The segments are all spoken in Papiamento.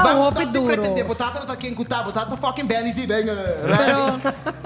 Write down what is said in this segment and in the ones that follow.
Ban hopi stop di duro. pretende, bo tata no ta ken ku ta, bo tata ta fucking Benny Z. Banger. Pero,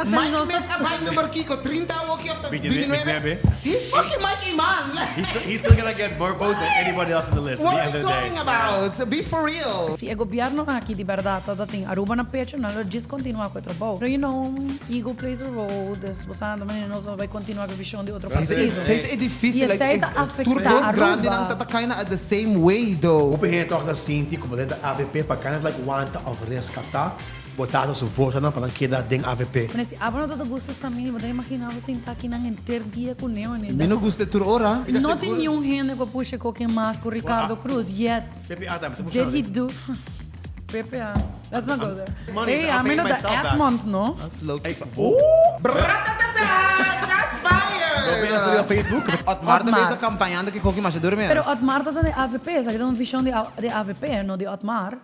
since Mike nos mes a bai number kiko, 30 awo ki of ta 29. 29? He's fucking Mike Eman. He's still, he's still gonna get more votes than anybody else in the list at What the are end we of the day. talking about? Be for real. Si e gobierno aki di berdad ta tin Aruba na pecho, nan lo djis continua cu e trabou. Pero you know, ego plays a role, dus bo sa, manera nos lo bay continua cu e vision di otro partido. Esey ta e dificil, Y like, esey ta tur afecta dos Aruba. grandenan ta ta kinda at the same way though. Hopi hende tòg ta sinti ku bo den ta avp pa kind of like wanta òf reskatá bo tata su votonan pa nan keda den avp. Mane si abo no ta ta gusta Samir, bo ta imagina bo sinta akinan henter dia ku ne mane. Mi no gusta tur ora. No tin niun hende ku a pusha koken mas ku Ricardo Croes yet. PPA tambe ta pusha Did he do PPA let's not go there. Hey, ami no ta Edmond no. That's low key. Bratatata! Shots fired! Bo mira su riba Facebook? Otmar ta bes a campañando ki koki masha duro mes. Pero Otmar ta ta di avp, esaki ta un vision di avp, no di Otmar.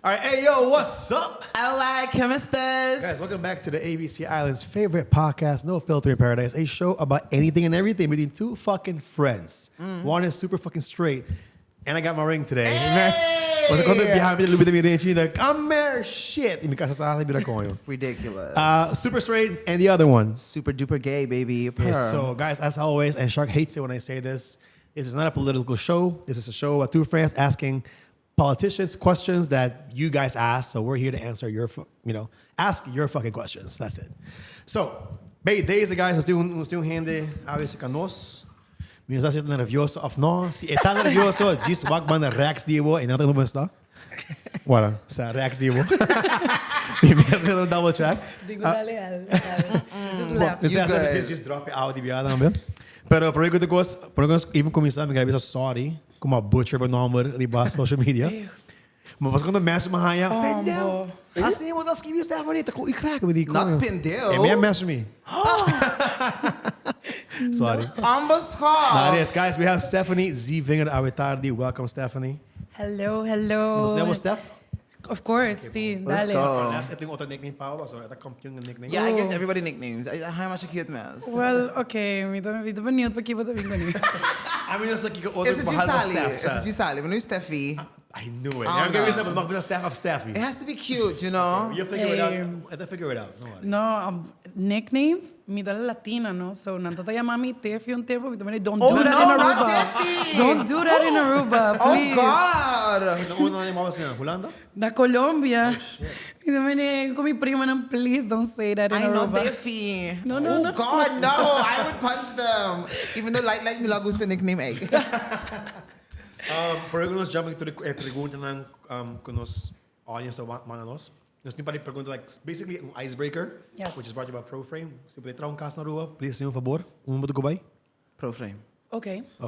Alright, hey yo, what's up? Hola, ¿cómo estás? Guys, welcome back to the ABC Island's favorite podcast, No Filter in Paradise, a show about anything and everything between two fucking friends. One is super fucking straight, and I got my ring today. Hey! Você quando biaha mi lubida mi ring, like, I'm there, shit. Y mi casa está bira coño. Ridiculous. Super straight, and the other one. Super duper gay, baby. Purr. Yes, so, guys, as always, and Shark hates it when I say this, this is not a political show. This is a show about two friends asking politicians questions that you guys asked. So we're here to answer your, you know, ask your fucking questions. That's it. So, bay, deze guys, nos tin un, nos tin un hende a veces cu nos. Mi no sa si ta nervioso of no. Si e ta nervioso, just wak banda rechts di bo y nan ta no sta. Bueno, sa rechts di bo. Mi mes mi double check. Digo dale al. This is left. This You is good. just drop it out di biada tambe. Pero prome cu tu cos, prome cu nos even cuminsa, mi quer bisa sorry. Como a butcher bo nomber riba social media. Ma pas cuando message me haya, Pendeu. Así bo ta skibi Stephanie, ta cu i crack mi di. Not pendeu. E mi a message me. Sorry. Ambos schap. Nou, yes, guys, we have Stephanie Zievinger awe tardi. Welcome, Stephanie. Hello, hello. Nos llamamos Steph? Of course, sí, Let's dale. go. Unless e tin otro nickname pa bo, so e ta kampioen di nickname. Yeah, I give everybody nicknames. I haya masha cute mes. Well, okay, mi ta mi ta benieuwd pa kico ta bin kuné. Ami no sa kico otro Ese behalve Gisali, Steph. ese Gisali, maar nu Steffi. I knew it. Oh, Yo no. no. Mag bisa Steph of Steffi. It has to be cute, you know? You figure it out. Hey. E ta figure it out. No worry. No, nicknames, mi ta latina, no? So nan ta ta yama mi Tefi un tempo, mi ta manda, don't Oh, do that no, in not Aruba. Tefi! Don't do that in Aruba, Oh please. God! No, uno na yamaba asina, Hulanda? Na Colombia. Mi ta manda cu mi primanan, please don't say that in I know Aruba. Tefi. No, no, oh no. God, no! I would punch them. Even though light light mi lo gusta nickname ey. Um, por cu nos jump into the e preguntanan um, cu nos audience ta manda nos. Nos tin par di pregunta like basically un icebreaker, Yes. which is brought to you by ProFrame. Si bo ta traha un cas na Aruba, please haci un fabor, un bo ta go bay. ProFrame. Ok,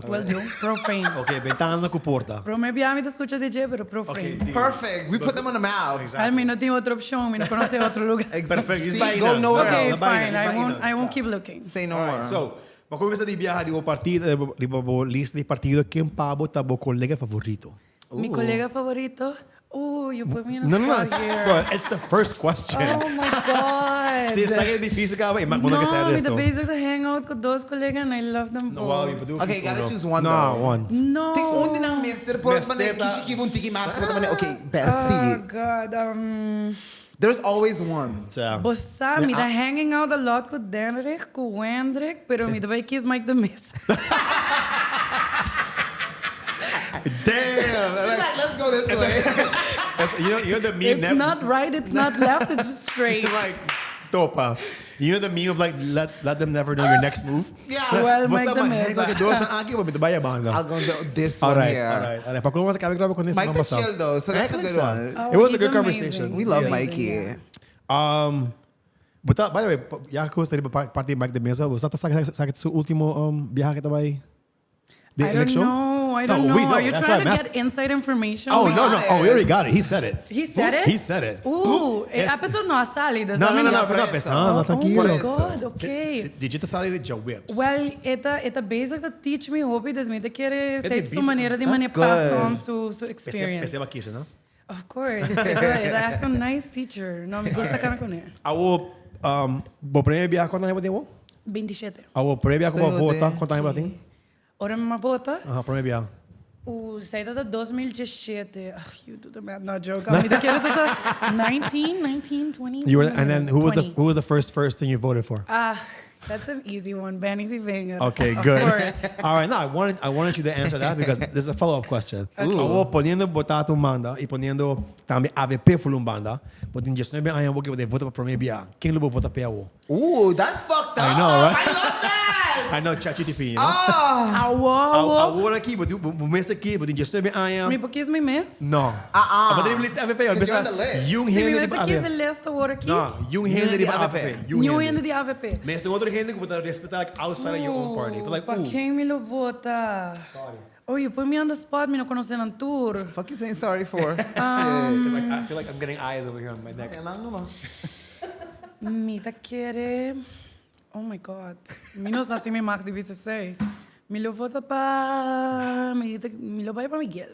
will do. ProFrame. Ok, bentana cu porta. Prome bia mi ta scucha di dje, pero ProFrame. Ok, Perfect. We put them on the map. Exactly. Al mi no tin otro opcion, mi no conoce otro lugar. Perfect. See, Is go nowhere Ok, else. fine. I won't, I won't keep looking. Say no Alright, more. so, pa cuminsa di biaha di bo partido, riba bo lista di partido, ken pa bo ta bo colega favorito? Mi colega favorito? Ooh, you put me in a No, no, no. spot here. Bro, it's the first question. Oh my God. Si esaki e dificil caba, e mag manda No, ke ser mi ta esto. bezig ta hang out cu dos colega and I love them No, both. wow, you bedoel Okay, kies gotta uno. choose one, No, though. one. No. Tin un di nan mester por Mester manera ta- kishi kiba un tiki mas, pero ta manera, okay, bestie. Oh God, There's always one. Sa. Bo sa, mi ta hanging out a lot cu Denrich, cu Wendrick, pero mi ta bay kies Mike de Meza. Damn! She's like, let's go this way. You know the meme It's never- not right, it's not left, it's just straight. Like, topa. You know the meme of like, let them never know your next move? Yeah. Well, Bo Mike sa, de ma hang Meza. out cu dos na aki, bo mi ta bay banda. I'll go this one Alright, here. alright, alright. Pa como sa cabe graba con ese Mike mamá the chill though, so that's a good one. Oh, It was a he's good amazing. conversation. We love He's Mikey. amazing, yeah. But by the way, ya cu esta riba parti Mike de Meza, bo sa ta sa su ultimo biaha cu ta bay de I don't election? know. I don't No, we know. know. Are you That's trying why to I'm get inside information? Oh, We no, no. got Oh, we already it. got it. He said it. He said it? He said it. Ooh, e Yes. episode no a sali. Dus No, a no, mi no, no, por no, eso. no, no, Oh tranquilo. my Por eso. God, okay. Did you sali de Jawips? Well, e ta, e ta bezig ta teach me hopi, dus mi ta kere E say di su beat- manera di That's mane pass good. on su, su experience. Ese bakise, no? Of course. E ta, e ta echt un nice teacher. No, mi gusta cana con e. Awo. Um, bo prome biaha cuanto aña bo tin awor? 27. Awor, prome biaha cu bo Estoy vota, ode. cuanto aña bo tin? Ora mi a vota, Aha, prome biaha. Esey ta 2017. Ugh, you do the math, no joke. Mi ta kere ta 19, 19, 20. You were, and then who was the 20. who was the first first thing you voted for? Ah, that's an easy one. Benny Sivinger. Okay, Of good. course. All right, now I wanted you to answer that because this is a follow-up question. Awor poniendo bo tata un banda y poniendo tambe AVP full un banda, bo tin 19 aña bo ke vota pa prome bia. Ken lo bo vota pe awo? Ooh, that's fucked up. I know, right? I love that. I know ChatGPT, you know? Ah. Awo, awo. Awor aki, bo bo mes aki, bo tin 19 aña. Mi por kies mi mes? No. Ah, ah. Bo tin lista AVP, Because you're on the list. Un Si mi hende mes di kies AVP. lista awor aki. No, un hende di AVP. Niun hende di AVP. Mes tin otro hende cu bo ta respeta like outside of your own party. But like, Pa ooh. ken mi lo vota? Sorry. Oh, you put me on the spot, mi no conoce nan tur. Fuck you saying sorry for? Shit. It's like, I feel like I'm getting eyes over here on my neck. Mi ta kere. Oh my God. Mi no sa si mi mag di bisa esey. Mi lo vota pa. Mi, ta, mi lo bay pa Miguel.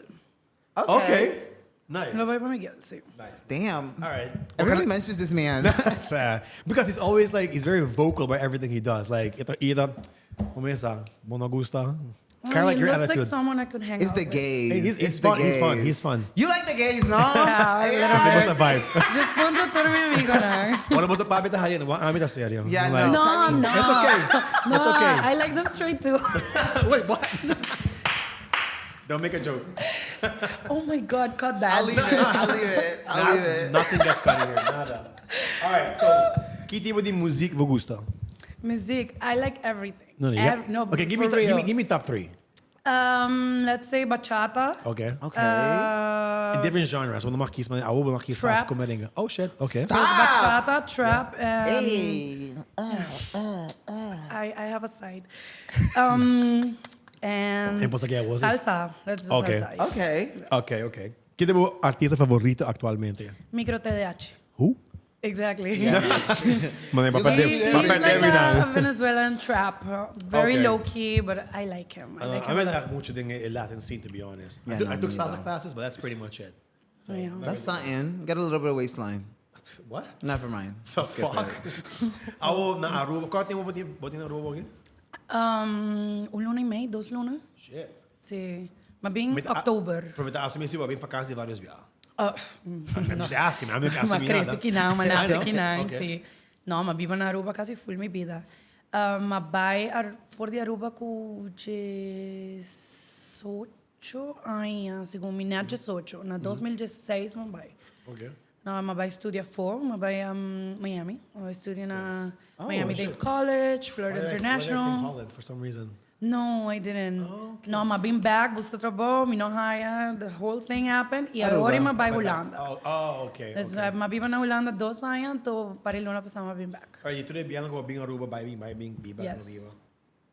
Okay. Okay. Nice. Mi lo bay pa Miguel, si. Nice. Damn. All right. Everybody mentions this man. It's, because he's always like, he's very vocal about everything he does. Like, either, either Umesa, bo no gusta. Kind of Oh, like he your looks attitude. like someone I could hang It's out the with. gays. Hey, he's It's the fun. He's fun. gays. He's fun. You like the gays, no? Yeah, What's the vibe? Just punto tur mi amigonan. Ora bo papia ta hari, ami ta serio. Yeah, I'm like, no. No, no. It's okay. No, It's okay. I like them straight too. Wait, what? Don't make a joke. Oh my God, cut that. I'll leave it. I'll leave it. I'll leave it. Nothing gets cut here. Nada. All right, so, ki tipo di musica bo gusta? Music, I like everything. No, yeah. No, Okay, give me, for give real. me give me top three. Let's say bachata. Okay. Okay. In different genres. Bo no mag kies, maar awo bo mag kies Trap. salsa merengue. Oh shit. Okay. So it's bachata, trap, and Hey. I have a side. And En que was it? salsa. Let's do Okay. salsa. Okay. Okay. Ken ta bo artista favorito actualmente? Micro TDH. Who? Exactly. Mane, You like- He's Papi like a Venezuelan trap, very Okay. low key, but I like him. I like I him. mean, I have mucho den e Latin scene, to be honest. Yeah, I no, took me salsa neither. classes, but that's pretty much it. So, Yeah. That's something. Got a little bit of waistline. What? Never mind. The Skip fuck? it. Awo na Aruba. Cuanto tempo bo tin na Aruba aki? Un luna y mey, 2 luna. Shit. Si. M'a bin october. Pero mi ta asumi si bo a bin vakantie varios biaha. Oh, I'm just asking. I'm not M'a asumi crece nada. akinan, m'a I nace know. akinan, Okay. si. No, m'a biba na Aruba casi full mi bida. M'a bay for di Aruba cu 18 aña, segun mi, net 18. Na 2016 m'a bay. No, m'a bay studia afo, m'a bay Miami. M'a bay studia na Oh, Miami-Dade shit. College, Florida Why did I think International. Holland for some reason? No, I didn't. No, m'a bin back, busca trabou, mi no haya, the whole thing happened. Y Aruba. awor m'a bay Hulanda. Oh, okay. Dus, okay. m'a biba na Hulanda 2 aña, anto par di luna pasa m'a bin back. Alright, tur biaha cu bin Aruba, bay bin, bay bin, biba, Yes. no biba.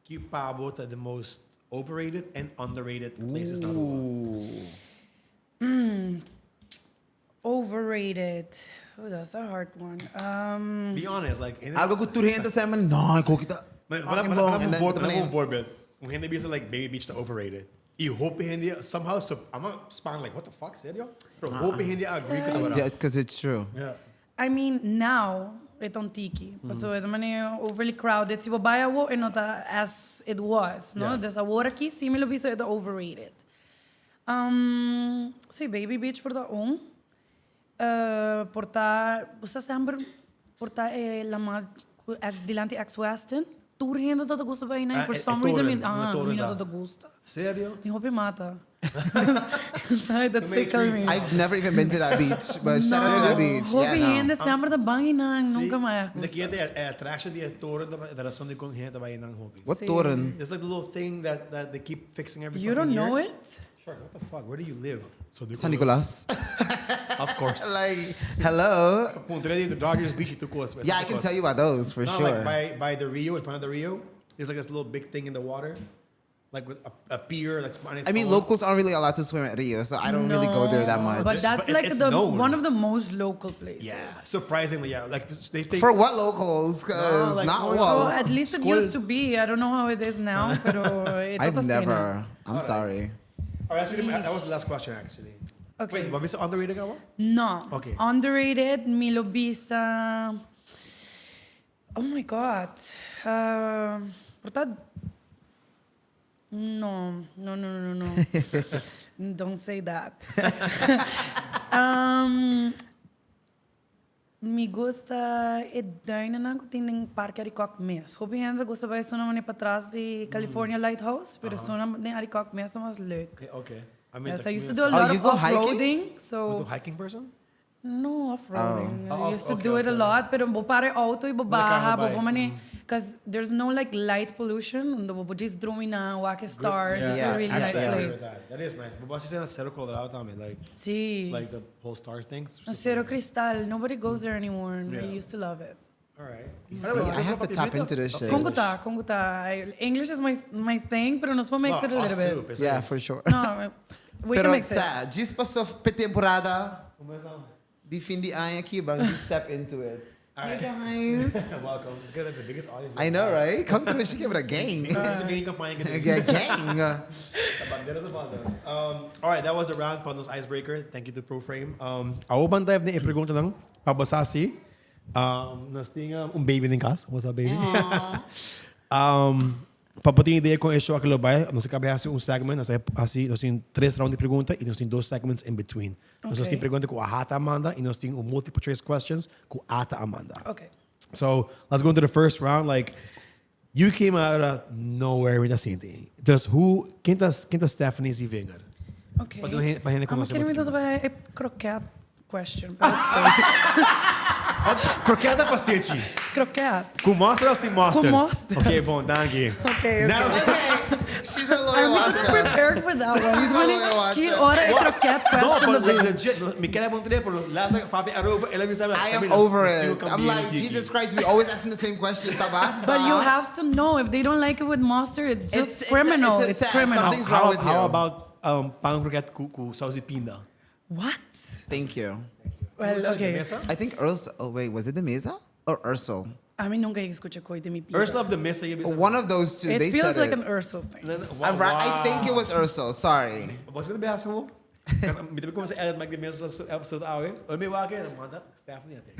Ki pa bo ta the most overrated and underrated places na Aruba? Overrated. Oh, that's a hard one. Be honest, like in Algo cu tur hende ta say, no, cu ta. Maar fucking maar bon, and then maar the een name. voorbeeld. Un hende bisa like Baby Beach ta overrated. Y hopi hende somehow so I'm not spawn like what the fuck, serio? Pero hopi hende agree cu Yeah, that. because it's true. Yeah. I mean, now e ta un tiki. So e manera overly crowded. Si bo bay awo, e no ta as it was, no? Dus awor aki, si mi lo bisa e ta overrated. Si, Baby Beach por ta un. Por ta, bo sa semper, por ta e lama ex, dilanti ex Westin. Tur hende ta gusta bay na. Ah, For e some reason, mi, toren, ah, e toren mi no da. ta gusta. Serio? Mi hopi mata. Sai, that Too many tickle trees. me. I've never even been to that beach, but shout out to that beach. Hopi Yeah, no. hende semper ta bay na, nunca mas De gusta. cu e attraccion di toren da rason di con hende ta bay na hopi. What Si. toren? It's like the little thing that they keep fixing every You fucking don't know year. it? Sure, what the fuck? Where do you live? San Nicolas. Of course. Like, hello. Punto the Dodgers Beach y tu cos. Yeah, I can tell you about those for No, sure. like by the Rio, in front of the Rio, there's like this little big thing in the water, like with a pier that's on its I mean, own. locals aren't really allowed to swim at Rio, so I don't really go there that much. But that's But like it's the known. one of the most local places. Yeah, surprisingly, yeah. Like they think For what locals? Because No, like, not no, well. Well, at least it School. used to be. I don't know how it is now, pero e I've ta asina. never. I'm sorry. All right, that was the last question actually. Okay. Wait, what is underrated awo? No. Okay. Underrated, mi lo bisa. Oh my God. Por ta No, no, no, no, no. Don't say that. Mi gusta e duinennan ku tin den Parke Arikok mes. Hopi hende ta gusta bai esuna manera patras di California Lighthouse, pero esuna den Arikok mes ta mas leuk. Okay. Yes, I used to do a lot Oh, you of go hiking? off-roading, so... You a hiking person? No, off-roading. Oh. I used to Oh, do it a lot, pero bo para e auto y bo carro baha, bo bai. bo mane, cause there's no like light pollution, unda bo por djis drumi na, wak e stars, it's a really nice Actually, I agree place. with that. That is nice. But basta na Cerro Colorado tambe, like Sí. like the whole star things. No, Cerro Cristal, nobody goes there anymore, and I Yeah. used to love it. All right. You see, I have to tap into this shit. Con cu ta, con cu ta. English is my thing, pero nos por mix it a little bit. Yeah, for sure. No, we Pero can mix it. sa, djis paso pe temporada di fin di aña aki, ban di step into it. Hey guys. Welcome. Because that's the biggest audience. I know, right? Come to she give it a gang. A gang. All right, that was the round pa nos icebreaker. Thank you to ProFrame. Awo ban dive den e preguntanan pa bo sa si nos tin un baby den cas. What's up, baby? Pa bo tin idea con e show aki lo bay, nos a caba di haci un segment. Nos a haci, nos tin tres round di pregunta y nos tin dos segments in between. Nos tin pregunta cu Ahata a manda y nos tin un multiple choice questions cu Ata a manda. So, let's go into the first round. Like, you came out of nowhere mi ta sinti. Dus hoe, ken ta, ken ta Stephanie Zievinger? Okay. Pa hende, pa hende Amo conoce kere mi bo ta mas. bay e kroket question. Pero okay. Kroket of pastechi? Kroket. Cu mosterd of sin mosterd? Cu mosterd. Okay, bon, danki. Okay. Now, Okay. She's a loyal I'm not watcher. prepared for that one. She's a loyal watcher. Ki ora e kroket No, question but ta bin? legit, mi kere bon trip, pero later papi erover, el a bisa I am over it. I'm like, Jesus Christ, we always asking the same questions. Ta basta. But you have to know if they don't like it with mustard, it's just criminal. It's It's, sad. criminal. Something's wrong How, with how you. about pan kroket ku saus di pinda? What? Thank you. Well, okay. I think Ursula. Oh wait, was it the Mesa or Ursula? Ami nunca a scucha coi di mi pida. Ursula of the Mesa. you bisa- One of those two. It they feels said like it. an Ursula thing. Wow. I think it was Ursula. Sorry. Bo sa kende hasi bo? Mi tambe cuminsa edit Mike de Mesa su episode awe. Oi mi wak e manda Stephanie ate.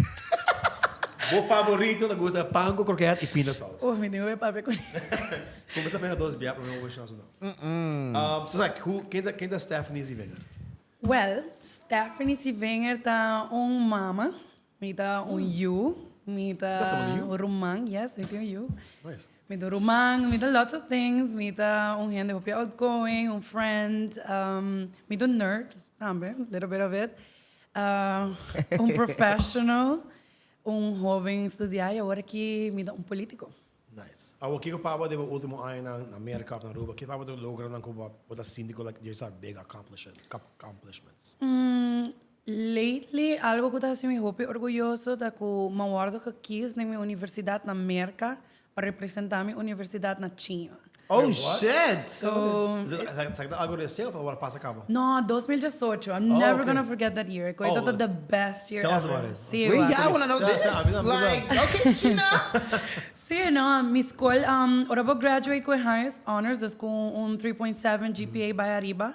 Bo favorito ta gusta pan cu kroket y pinda saus. Oh, mi tin cu papia cu Cuminsa pena dos bia, pero mi no wish nos no. So like, who, ken ta Stephanie Zievinger? Well, Stephanie Zievinger ta un mama, mi ta un yu, mi ta un ruman, yes, mi tin un yu. Nice. Mi ta un ruman, mi ta lots of things, mi ta un hende hopi outgoing, un friend, mi ta un nerd tambe, little bit of it, un professional, un hoben studia y awor aki mi ta un politico. Nice. Awor kiko pa bo den bo ultimo añanan na Merca of na Aruba, kiko pa bo den logronan ku bo ta sinti ku like these are big accomplishments? Lately algo ku ta hasi mi hopi orguyoso ta ku mi a wòrdu gekis den mi universidat na Merca pa representá mi universidat na China. Oh shit! So, Esaki ta algo recién of awor a pasa caba? No, 2018. I'm Oh, never okay. gonna forget that year. Cu Oh, tabata the best year tell us ever. about it. Sí, Wait, wak. yeah, I wanna know Sa- this. sa- a mi Like, okay, China. Sí, no, mi school, ora bo graduate cu e highest honors, dus cu un 3.7 GPA bay ariba,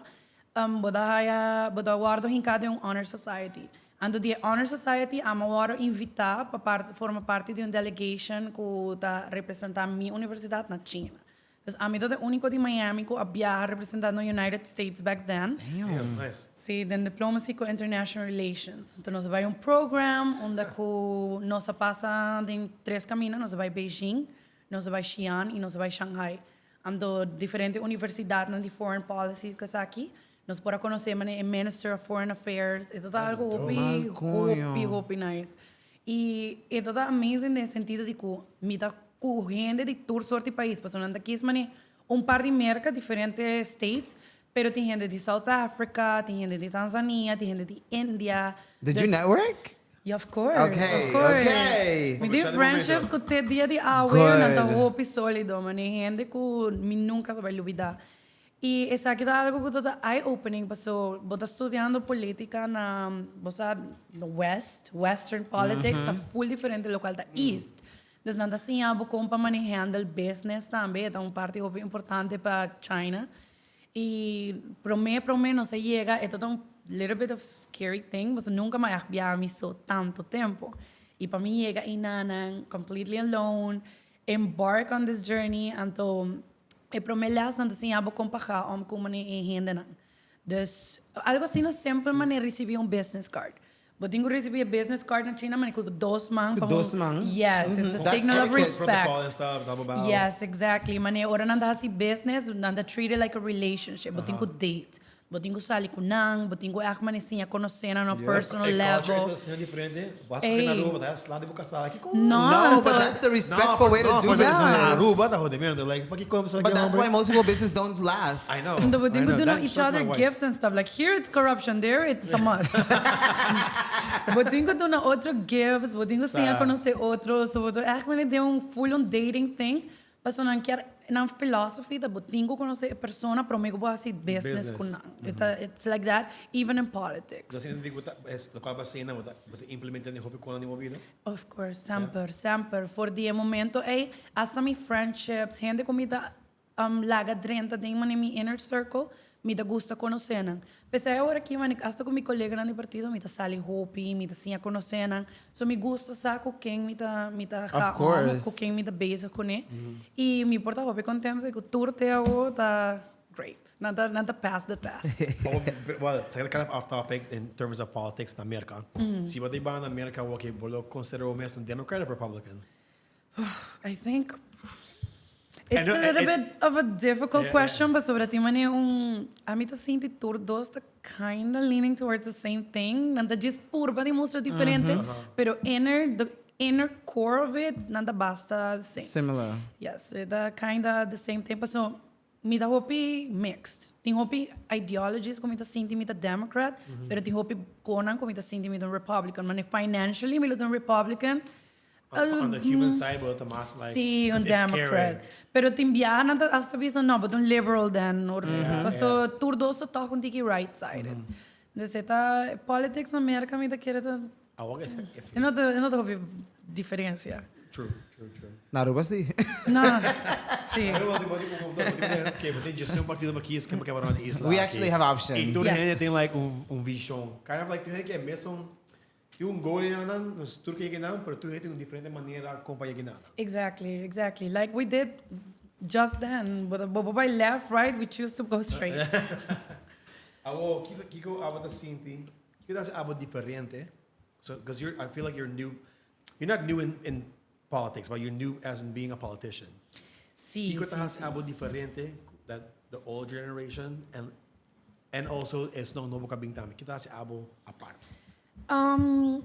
bo ta haya, bo ta wordo hinca den un honor society. Anto di e honor society amo wordo invita pa part, forma parti di un delegation cu ta representa mi universidad na China. Dus ami ta de unico di Miami cu a biaha representando United States back then. Damn. Nice. Si, den Diplomacy cu International Relations. Anto nos a bay un program unda cu nos a pasa den tres camina, nos a bay Beijing, nos a bay Xi'an y nos a bay Shanghai. Anto diferente universidadnan di foreign policy cu esaki, nos por a conoce manera e Minister of Foreign Affairs. E ta algo hopi, Mal coño. hopi, hopi nice. Y e ta amazing den sentido di cu mi ta cu hende di tur soort di pais, pasobra nan ta kies mane un par di Merca, diferente states, pero tin hende di South Africa, tin hende di Tanzania, tin hende di India. Did you Dus- network? Yeah, of course, Okay, of course. okay. Mi tin Aprovechá di friendships momento. cu te dia di awe, nan ta Good. hopi solido, mane hende cu mi nunca ta bay lubida. Y esaki ta algo cu ta ta eye opening paso bo ta studiando politica na bo sa west, western politics ta full diferente locual ta east. Dus nan ta siña bo con pa mane handle business tambe, e ta un parti hopi importante pa China. Y prome prome nos a yega e ta ta un little bit of scary thing paso nunca mi a biaha mi so tanto tempo. Y pa mi yega eynan completely alone, embark on this journey, anto e prome les nan ta siña bo con pa ga om cu mane e hendenan. Dus algo asina simpel mane ricibi un business card. Bo tin cu ricibi e business card na China mane cu dos man. Cu dos man? Yes, it's a That's signal of etiquette. respect. Protocol and stuff, double bow. Yes, exactly. Mane ora nan ta haci business, nan ta treat it like a relationship. Bo tin cu date. Bo tin cu sali cu nan, bo tin cu echt mane siña conoce nan on a personal E culture level. ta asina diferente. Bo haci cu na Aruba, ta sla di bo casa. Kico? No, No, but anto- that's the respectful way to do but business. Na Aruba ta jodimento. Like, pakico But that's why most people business don't last. I know. Anto bo tin I cu know. duna That each shook my other wife. gifts and stuff. Like here it's corruption, there it's a must. Bo tin cu duna otro gifts, bo tin cu siña Sa. conoce otro. So bo ta echt mane den un full on dating thing. Pasobra nan kier, nan philosophy ta bo tin cu conoce e persona prome cu bo haci business cu Business. nan. It a, it's like that even in politics. Asina di cu ta, es locual bo asina, bo ta, bo ta implementa den hopi cosnan di bo bida? Of course, semper, semper. For di e momento ey, hasta mi friendships, hende cu mi ta laga drenta den mane mi inner circle, mi ta gusta conoce nan. P'esei awor aki mane, hasta cu mi coleganan di partido, mi ta sali hopi, mi ta siña conoce nan. So mi gusta sa cu ken mi ta, mi ta Of ga om, course. cu ken mi ta bezig cune. Y mi por ta hopi contento cu tur te awo ta great. Nan ta, nan ta pass the test. Well, it's kind of off topic in terms of politics na Merca. Si bo ta bay na Merca awor ki, bo lo considera bo mes un Democrat of Republican? I think it's know a little bit of a difficult question, pasobra tin manera un, ami ta sinti tur dos ta kinda leaning towards the same thing. Nan ta djis purba di mustra diferente, pero inner, the inner core of it, nan ta basta the same. Similar. Yes, e ta kinda the same thing, pasobra mi ta hopi mixed. Tin hopi ideologies ku mi ta sinti mi ta Democrat, pero tin hopi konan ku mi ta sinti mi ta un Republican. Mane financially mi lo ta un Republican. On the human side bo ta mas like Sí, un because it's Democrat. caring. Pero tin biaha nan ta hasta bisa no, bo ta un liberal then. Or, Paso tur dos ta toch un tiki right-sided. Dus e ta politics na Merca mi ta kere ta Awor e e no ta e no ta hopi diferencia. True, true, true. Na Aruba si. No, si. Aruba bo tin bo tin oké, bo tin djes un partido pa kies ken bo ke wòrdu na isla We aki. actually have options. I tur Yes. hende tin like un vision. Kind of like tur hende ke mesun Tin un goal einan nan, nos tur ke yega einan, pero tur hende tin un diferente manera kon pa yega einan. Exactly, exactly. Like we did just then. Bo bo bo bai left, right, we choose to go straight. Awo, kiko kiko abo ta sinti, kiko ta hasi abo diferente? So, because you're, I feel like you're new, you're not new in in politics, but you're new as in being a politician. Sí, Kiko ta sí, hasi sí. abo diferente that the old generation and and also esnan nobo ku a bin tambe? Kiko ta hasi abo apart?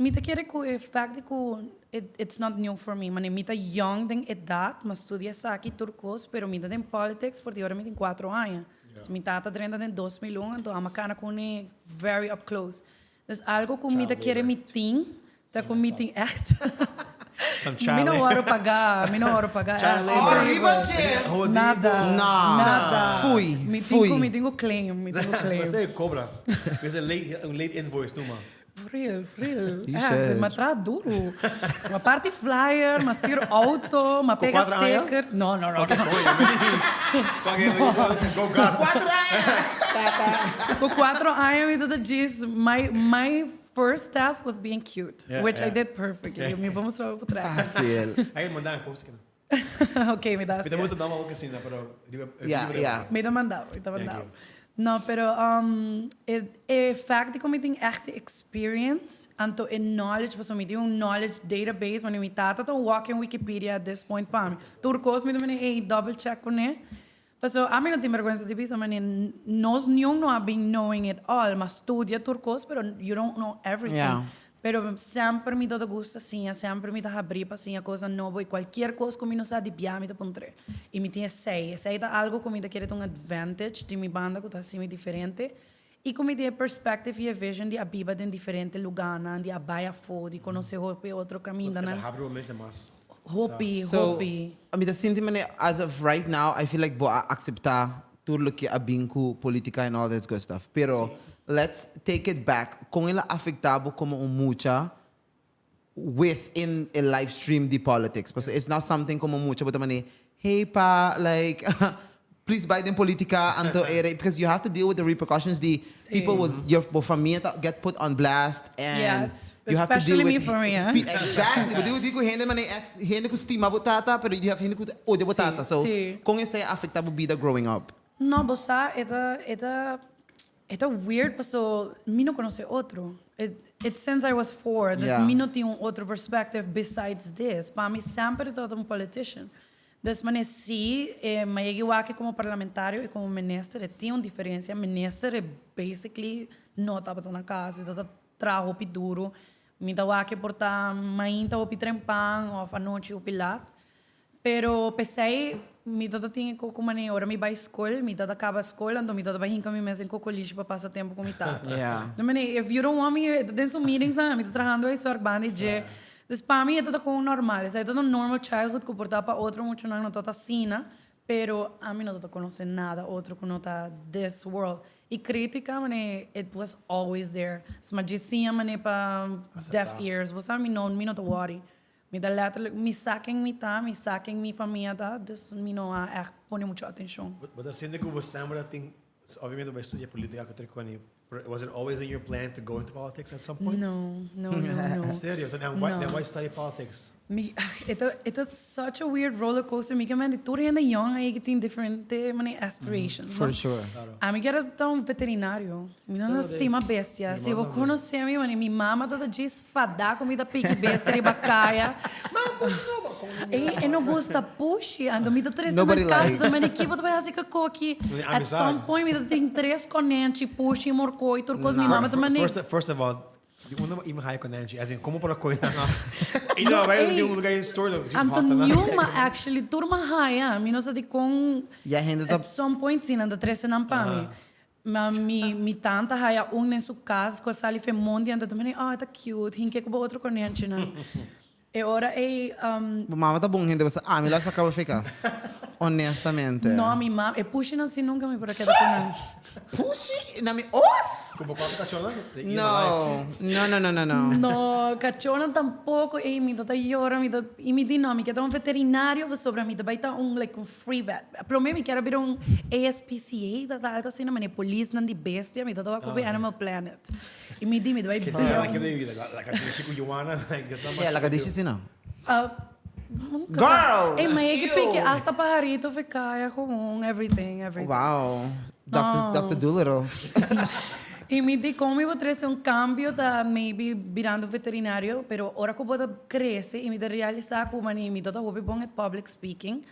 Mi ta kere ku e fact di ku it it's not new for me. Mane mi ta young den edat, m'a studia esaki tur kos, pero mi ta den politics for di ora mi tin kuatro aña. So mi tata drenta den 2001, anto amo a kana kune very up close. Dus algo ku mi ta kere mi tin, ta ku mi tin echt. Mi no wòrdu pagá, mi no wòrdu pagá. Child Echt. labor. Arriba che! Nada. No. Nada. Fui, Mi tin fui. ku, mi tin ku claim, mi tin ku claim. Mester cobra. Mester late, un late invoice numa. For real, for real. You Echt, should. m'a traha duru. M'a parti flyer, m'a stuur auto, m'a Ku pega cuatro aña? sticker. No, no, no. Go God. Cuatro aña! Ku cuatro aña mi ta djis, my, my first task was being cute, which I did perfectly. Mi por mustra bo por atrás. Fácil. Ay, manda mi post kina. Ok, mi ta Mi ta gusta dama ook asina, pero riba Yeah, yeah. Mi ta manda bo, mi ta manda Thank bo. No, pero um, e, e fact di ku mi tin echt experience, anto e knowledge, pasobra mi tin un knowledge database, wanneer mi tata ta un walking Wikipedia at this point pa mi. Tur kos mi ta mene, ey, double check kuné. Paso ami no tin bergwensa di bisa manera nos niun no a bin knowing it all, ma studia tur cos pero you don't know everything. Yeah. Pero semper mi ta gusta siña, semper mi ta habri pa siña cosnan nobo y cualkier cos cu mi no sa di bia mi ta puntr'e. Y mi tin esey, esey ta algo cu mi ta kere ta un advantage di mi banda cu ta haci mi diferente y cu mi tin e perspective y e vision di a biba den diferente lugarnan, di a bay afo, di conoce hopi otro camindanan. E ta habri bo mente mas. Hopi, So, hopi. mi ta sinti manera as of right now I feel like bo a acepta tur loke a bin cu politica and all this good stuff. Pero let's take it back, con el a afecta bo como un mucha within e live stream di politics? Pasobra it's not something como mucha bo ta manera, hey pa, like. Please bai den politica anto ere because you have to deal with the repercussions di people will your bo famia ta get put on blast and Yes, you have to deal especially with mi famia. Exactly, bo tin ku hende manera ex hende ku stima bo tata pero you have hende ku ta odia bo tata so kon esei a afecta bo bida growing up? No, bo sa e ta e ta e ta weird paso mi no conoce otro. It it's since I was 4 dus mi no tin un otro perspective besides this. Pa mi semper e tabata un politician. Dus manera si e Mayegi wak como parlamentario y como minister e tin un diferencia. Minister e basically no tabata na cas, e tabata traha hopi duro. Mi ta wak por ta mainta hopi trempan of anochi hopi lat. Pero p'esei mi tabata tin e koko manera ora mi bai skol, mi tabata kaba skol anto mi tabata bai hinka mi mes den kokolishi pa pasa tempu ku mi tata. No manera if you don't want me here, e ta den su meetings nan, mi ta trahando huiswerk banda di dje. Dus pa mi e ta kon normal, esei ta un normal childhood ku por ta pa otro muchanan no ta asina, pero ami no ta konosé nada otro ku no ta this world. E kritika manera it was always there. Sma dje siña manera pa deaf ears, bo sa mi no mi no ta worry. Mi ta letterlijk mi sa ken mi ta, mi sa ken mi famia ta, dus mi no a ègt pone mucho atenshon. Bo ta sinti ku bo semper a tin, obviamente bo a studia politica ku tur koni, pero was it always in your plan to go into politics at some point? No, no, no, no. En serio? Then why, then why study politics? Mi, e ta, e ta such a weird roller coaster. Mi ke mende tur hende young ei ke tin diferente manera aspirations, no? For sure. Ami kier a ta un veterinario. Mi no ta stima bestia. Si bo konosé mi, mane mi mama ta ta djis fadá ku mi ta piki bestia riba kaya. Ey, e no gusta pushi. Anto mi ta trese na kas, ta mane ki bo ta bai hasi ku koki? At some point mi ta tin tres konenchi, pushi, morkoi, tur kos. Mi mama ta mane. First of all, Di unda bo even haya konenchi? As in, como por a koe nan af? I no, bai di un lugar di store lo just Anto hòt nan. niun ma actually tur ma haya. Mi no sa di kon Ya hende ta at some point si nan ta trese nan pa mi. Ma mi mi tanta haya un den su kas ku a sali fe mondi anto ta meni oh e ta cute hinke ku bo otro konenchinan. E ora ei Bo mama ta bon hende pasobra ami lo a saka bo fe kas. Honestamente. No mi mama e pushinan si nunca mi por a keda ku nan. Pushi? Na mi os? Ku bo papia kachónan? They eat alive. No, no no no no no. No, kachónan tampoko ei mi ta ta yora mi ta i mi di no mi ke ta un veterinario pasobra mi ta bai ta un like un free vet. Prome mi kier a bira un ASPCA ta ta algo asina manera polisnan di bestia mi ta ta wak hopi Animal Planet. I mi di mi ta bai bira un. Che, laga dishi si no. Girl! Ey, ma e ki piki hasta paharito fe kaya gewoon, everything, everything. Wow, Doctor, Doctor Dolittle. I mi di kon mi bo trese un kambio ta maybe birando veterinario, pero ora ku bo ta krese i mi ta realisa ku mani mi ta hopi bon at public speaking,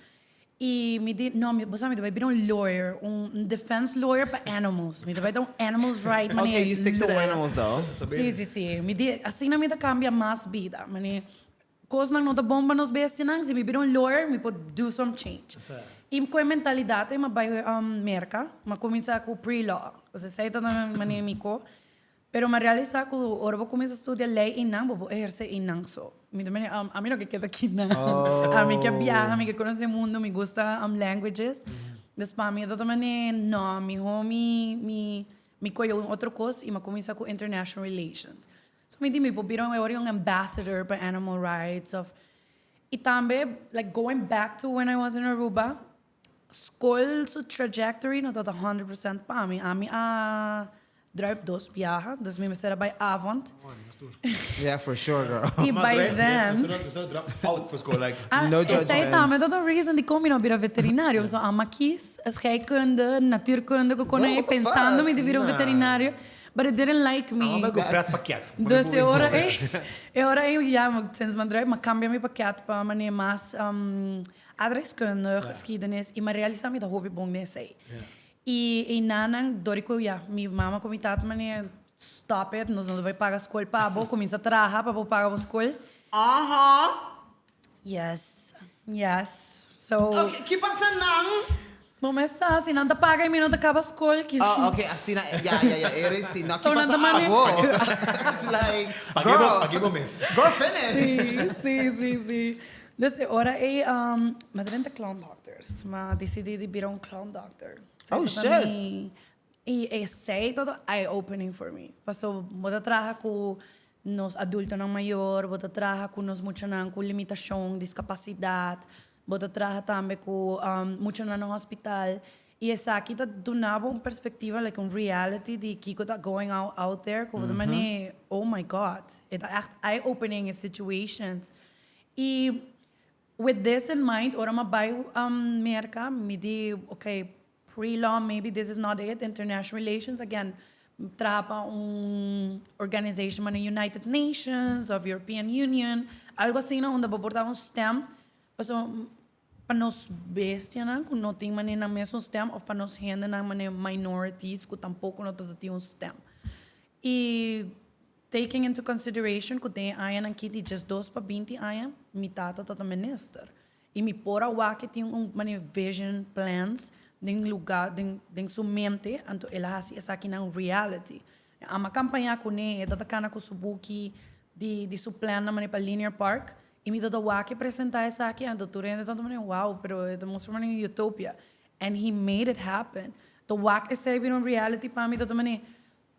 I mi di, no, mi, bo sa mi ta bai bira un lawyer, un defense lawyer pa animals. Mi ta bai ta un animals right manera Okay, you stick to the lawyer. animals though. Sí, sí, sí. Mi di, asina mi ta cambia mas bida. Mane, cosnan no ta bon pa nos bestianan, si mi bira un lawyer, mi por do some change. I cu e mentalidad ei mi a bai Merca, mi a cuminsa cu pre-law. Osea, esei ta manera mi co. Pero mi a realisa cu ora bo cuminsa studia ley einan, bo por eherce einan so. Mi ta mende, ami no ke keda kinan. Ami ke biaha, mi ke conoce mundo, mi gusta languages. Dus pa mi e ta mende, no, miho mi mi mi coge un otro cos y mi a cuminsa cu international relations. So mi di mi por bira un un ambassador pa animal rights of y tambe like going back to when I was in Aruba, Skol su trajectory no tabata 100% pa mi. Ami a druip dos biaha, dus mi mester a bai avond. Yeah, for sure, girl. I by then... No judgment. Esei tambe tabata un reason dikon mi no a bira veterinario. Pasobra ami a kies scheikunde, natuurkunde, ku kon ei pensando mi ta bira un veterinario. But it didn't like me. Dus e ora ei, e ora ei ya, since mi a druip, mi a cambia mi pakket pa manera mas Aardrijkskunde, geschiedenis, i mi a realisa mi ta hopi bon den esei. I einanan, dor di ku ya, mi mama ku mi tata manera, stop it, nos no ta bai paga skol pa bo, kuminsa traha pa bo paga bo skol. Yes, yes. So. Ok, ki pasa nan? Bo mes sa, si nan ta paga i mi no ta kaba skol, ki. Oh, ok, asina, ya, ya, ya, e rei si. No, ki pasa abo? It's like, girl, girl finish. Si, si, si, si. Dus e ora ei, mi a drenta clown doctors. Mi a disidí di bira un clown doctor. Oh, shit! I esei tabata eye opening for mi. Pasobra bo ta traha ku nos adultonan mayor, bo ta traha ku nos muchanan ku limitashon, diskapasidat, bo ta traha tambe ku muchanan na hospital. Y esaki ta duna bo un perspectiva, like un reality di kico ta going out, out there, cu bo ta mane, oh my God, e ta echt eye-opening e situations. Y with this in mind, ora mi a bay Merca, mi di, okay, pre-law, maybe this is not it, international relations, again, traha pa un organization manera United Nations of European Union, algo asina unda bo por ta un stem, pasobra pa nos bestianan cu no tin manera nan mes un stem of pa nos hendenan manera minorities cu tampoco no ta tin un stem. Y taking into consideration cu den e añanan ki di 12 pa 20 aña, mi tata ta minister. Y mi por a wak e tin un manera vision, plans den lugar, den su mente, anto el a haci esakinan reality. Ami a campaña cune, e ta cana cu su buki di su plannan manera pa Linear Park, y mi ta wak e presenta esaki, anto tur hende ta manera, wow, pero e ta mustra manera utopia. And he made it happen. Ta wak esey bira un reality pa mi, ta manera,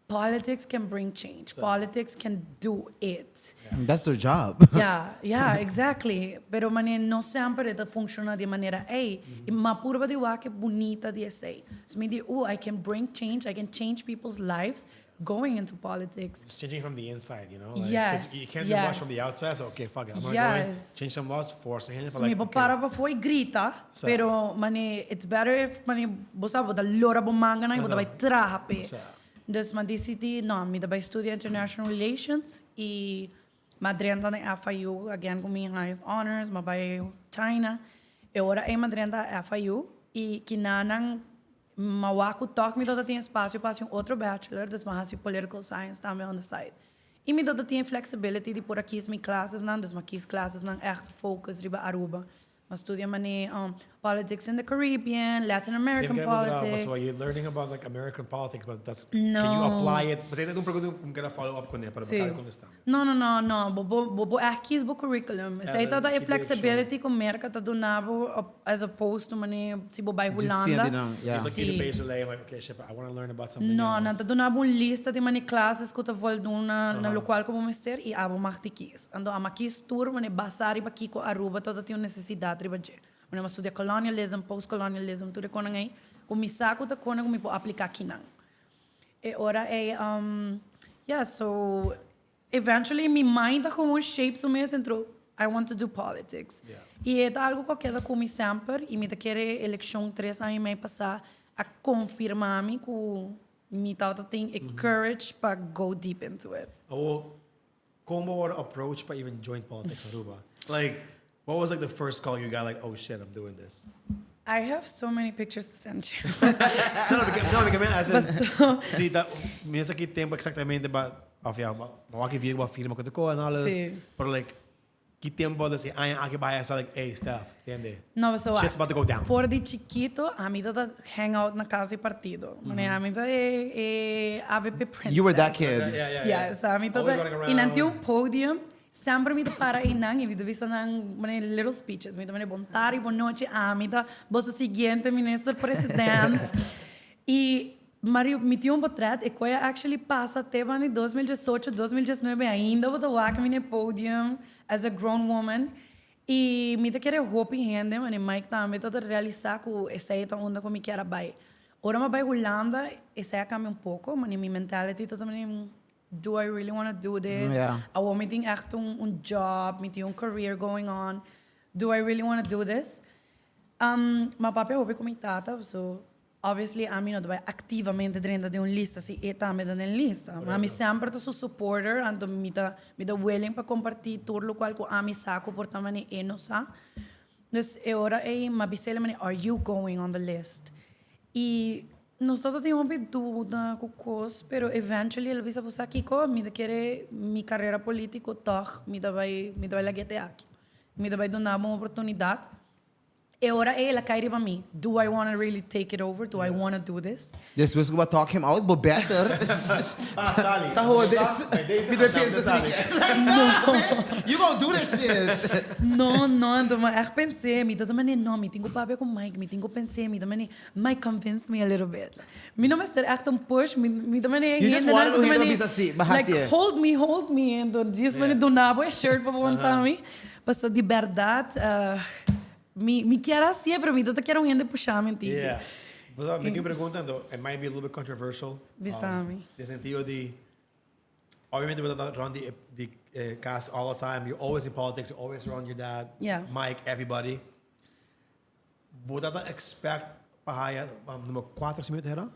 politics can bring change. Politics can do it. That's their job. Yeah, exactly. Pero mane no semper e ta funciona di manera ey. Y m'a purba di wak e bunita di esey. So mi di, oh, I can bring change, I can change people's lives going into politics. It's changing from the inside, you know? Like, 'cause you can't do much from the outside, so okay, fuck it. I'm gonna go in, change some laws, force the hand, So but mi like, bo okay. para pa foi grita, Sa. pero mane it's better if mane bo sa bo ta lora bo manga nan y bo ta bay traha pe. Sa. Dus m'a decidi, no, mi ta bay studia international relations y m'a drenta na FIU again cu mi highest honors, m'a bay China. E ora ey m'a drenta FIU y kinanan m'a wak cu toch mi tabata tin espacio pa haci un otro bachelor, dus m'a haci political science tambe on the side. Y mi tabata tin flexibility di por a kies mi clasesnan, dus m'a kies clasesnan echt focus riba Aruba. M'a studia mane politics in the Caribbean, Latin American Same kind of politics. So you're learning about like American politics, but that's No. Can you apply it? Mas ainda un pregunta cu mi kier follow up cu ne, para Si. contesta. No. Bo bo echt kies bo curriculum. Ja, Esey ta dat e ki flexibility cu Merca ta duna bo as opposed to mane si bo bay Di Hulanda. siente nan, yeah. It's like Si. the base lay, like, okay, shit, I want to learn about something No, else. nan ta duna bo un lista di mane classes cu ta voldoen na locual cu bo mester y abo mag di kies. Anto ami a kies tur mane basa riba kico Aruba ta tin un necesidad riba dje. Mane m'a studia colonialism, post-colonialism, tur e conan ey. Cu mi sa cu ta cona cu mi por aplica akinan. E ora ey, yeah, so eventually mi mind ta gewoon shape su mes entro I want to do politics. Y e ta algo cu a keda cu mi semper y mi ta kere eleccion 3 aña y mei pasa a confirma mi cu mi tata tin e courage pa go deep into it. Oh, con bo approach pa even join politics Aruba? Like, what was like the first call you got? Like, oh shit, I'm doing this. I have so many pictures to send you. No, because as in, Paso- si, dat, mi sa ki tempo exactamente, but, of ja, maar wat ik wat firma cu en alles. Si. But like, ki tempo dat si aña aki bay sa like, hey, Steph, entiende? No, so Shit's about to go down. For di chikito, ami ta hang out na cas di partido. Mm Ami ta e AVP princess. You were that kid. Yes, ami ta Always running around. y nan tin un podium, semper mi ta para eynan y mi ta bisa nan mane little speeches. Mi ta mane bon tardi, bon nochi, ami ta boso siguiente minister president. Y Mario, mi tin un portret e cu a actually pasa te den 2018, 2019 ainda bo ta wak mi na podium as a grown woman. Y mi ta kere hopi hende, mane Mike tambe ta realisa cu esey ta unda cu mi kier bay. Ora mi a bay Hulanda, esey a cambia un poco, mane mi mentality ta tambe, do I really want to do this? Awor mi tin echt un job, mi tin un career going on. Do I really want to do this? Mi a papia hopi cu mi tata, so obviously ami no ta bay activamente drenta den un lista si e tambe ta den lista. Ma mi semper ta su supporter, anto mi ta willing pa comparti tur locual cu ami sa cu por ta mane e no sa. Dus e ora ey m'a bisele mane, are you going on the list? Y nos tin un duda cu cos, pero eventually el a bisa bo kico, mi ta kere mi carera politico toch, mi ta bay lag'e te aki. Mi ta bay duna un oportunidad. E ora el a cay riba mi. Do I want to really take it over? Do I want to do this? Despues cu talk him out, but better. Ah, Sally. Ta hode. Mi ta pensa asina. No, bitch, you gonna do this shit. No, anto m'a echt pensa, mi tata mane, no, mi tin cu papia cu Mike, mi tin cu pensa, mi ta mane, Mike convinced me a little bit. Mi no mester echt un push, mi ta mane, You just wanted to hear bisa asina, maar like, hasi. Hold me, hold me, anto just mane duna bo e shirt pa wanta mi. Paso di berdad, mi kier semper, mi tata kier un hende pusha mi tiki. But mi tin pregunta, though, it might be a little bit controversial. Bisami. Den sentido di, obviamente, we run the cast all the time. You're always in politics. You're always around your dad, Mike, everybody. Bo tabata expect pa haya number 4 si mi era?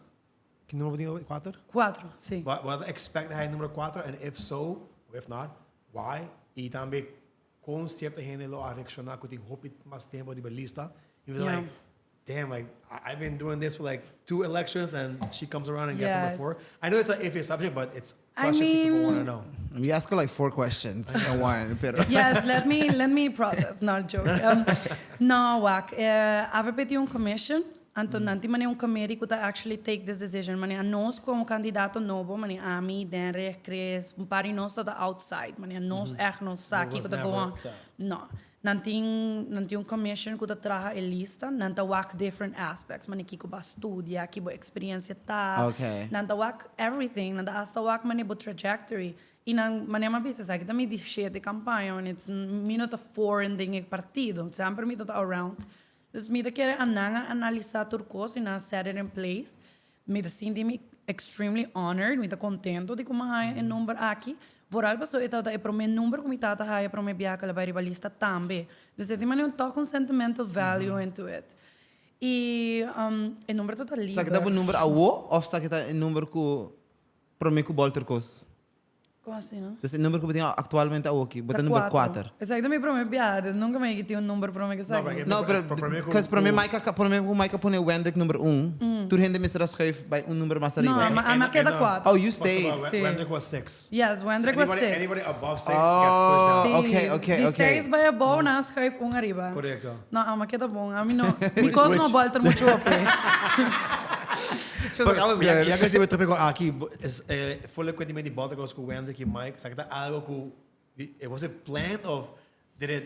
Ki number bo tin? 4? 4, si. Bo tabata expect haya number 4 and if so, or if not, why? Y tambe con cierto hende lo a reacciona cu tin hopi mas tempo di lista. You be like, "Damn, like I've been doing this for like two elections and she comes around and gets number 4." I know it's an iffy subject, but it's I questions people want to know. We ask her like four questions in one. Pero Yes, let me process, not joke. No, wak. AVP tin un commission, anto nan tin mane un committee cu ta actually take this decision. Mane nos como candidato nobo, mane ami, Denrich, Chris, un par di nos ta outside. Mane nos echt no sa Was kico ta go never on. sa. No. Nan tin un commission cu ta traha e lista, nan ta wak different aspects, mane kico bo a studia, kico bo experiencia ta. Nan ta wak everything, nan ta hasta wak mane bo trajectory. Y nan mane m'a bisa, esaki ta mi di 7 campaña, and it's mi no ta foreign den e partido, semper mi ta around. Dus mi ta kere nan a analisa tur cos y nan set it in place. Mi ta sinti mi extremely honored, mi ta contento di con haya e number aki. Vooral paso e ta e prome number cu mi tata haya prome biaha cu el a bay riba lista tambe. Dus e tin un toch un sentimental value into it. Y e number ta liber. Esaki ta e number awo of esaki ta e number cu prome cu bolter cos? Con asina, no? Dus e number cu bo tin actualmente awo aki, bo ta number 4. Esaki ta mi prome biaha, dus nunca mi tin un number prome cu esaki. Porque- No, pero because prome Mike prome cu Mike pone Wendrick number 1, tur hende mester a schuif bij un number mas No, ariba. maar keda 4. Oh, you stayed. Si. Wendrick was 6. Yes, Wendrick So was anybody, 6. anybody above 6 gets pushed down. Si. Okay, Di okay. 6 bay abou, nan schuif un ariba. Corecto. No, m'a keda bon. Ami no. Mi cos no bolter mucho op, eh. She was like, "I was Ja, good." ja, cu e topico aki, is full equipment di bolter cu Wendrick y Mike, esaki ta algo cu it was it planned of did it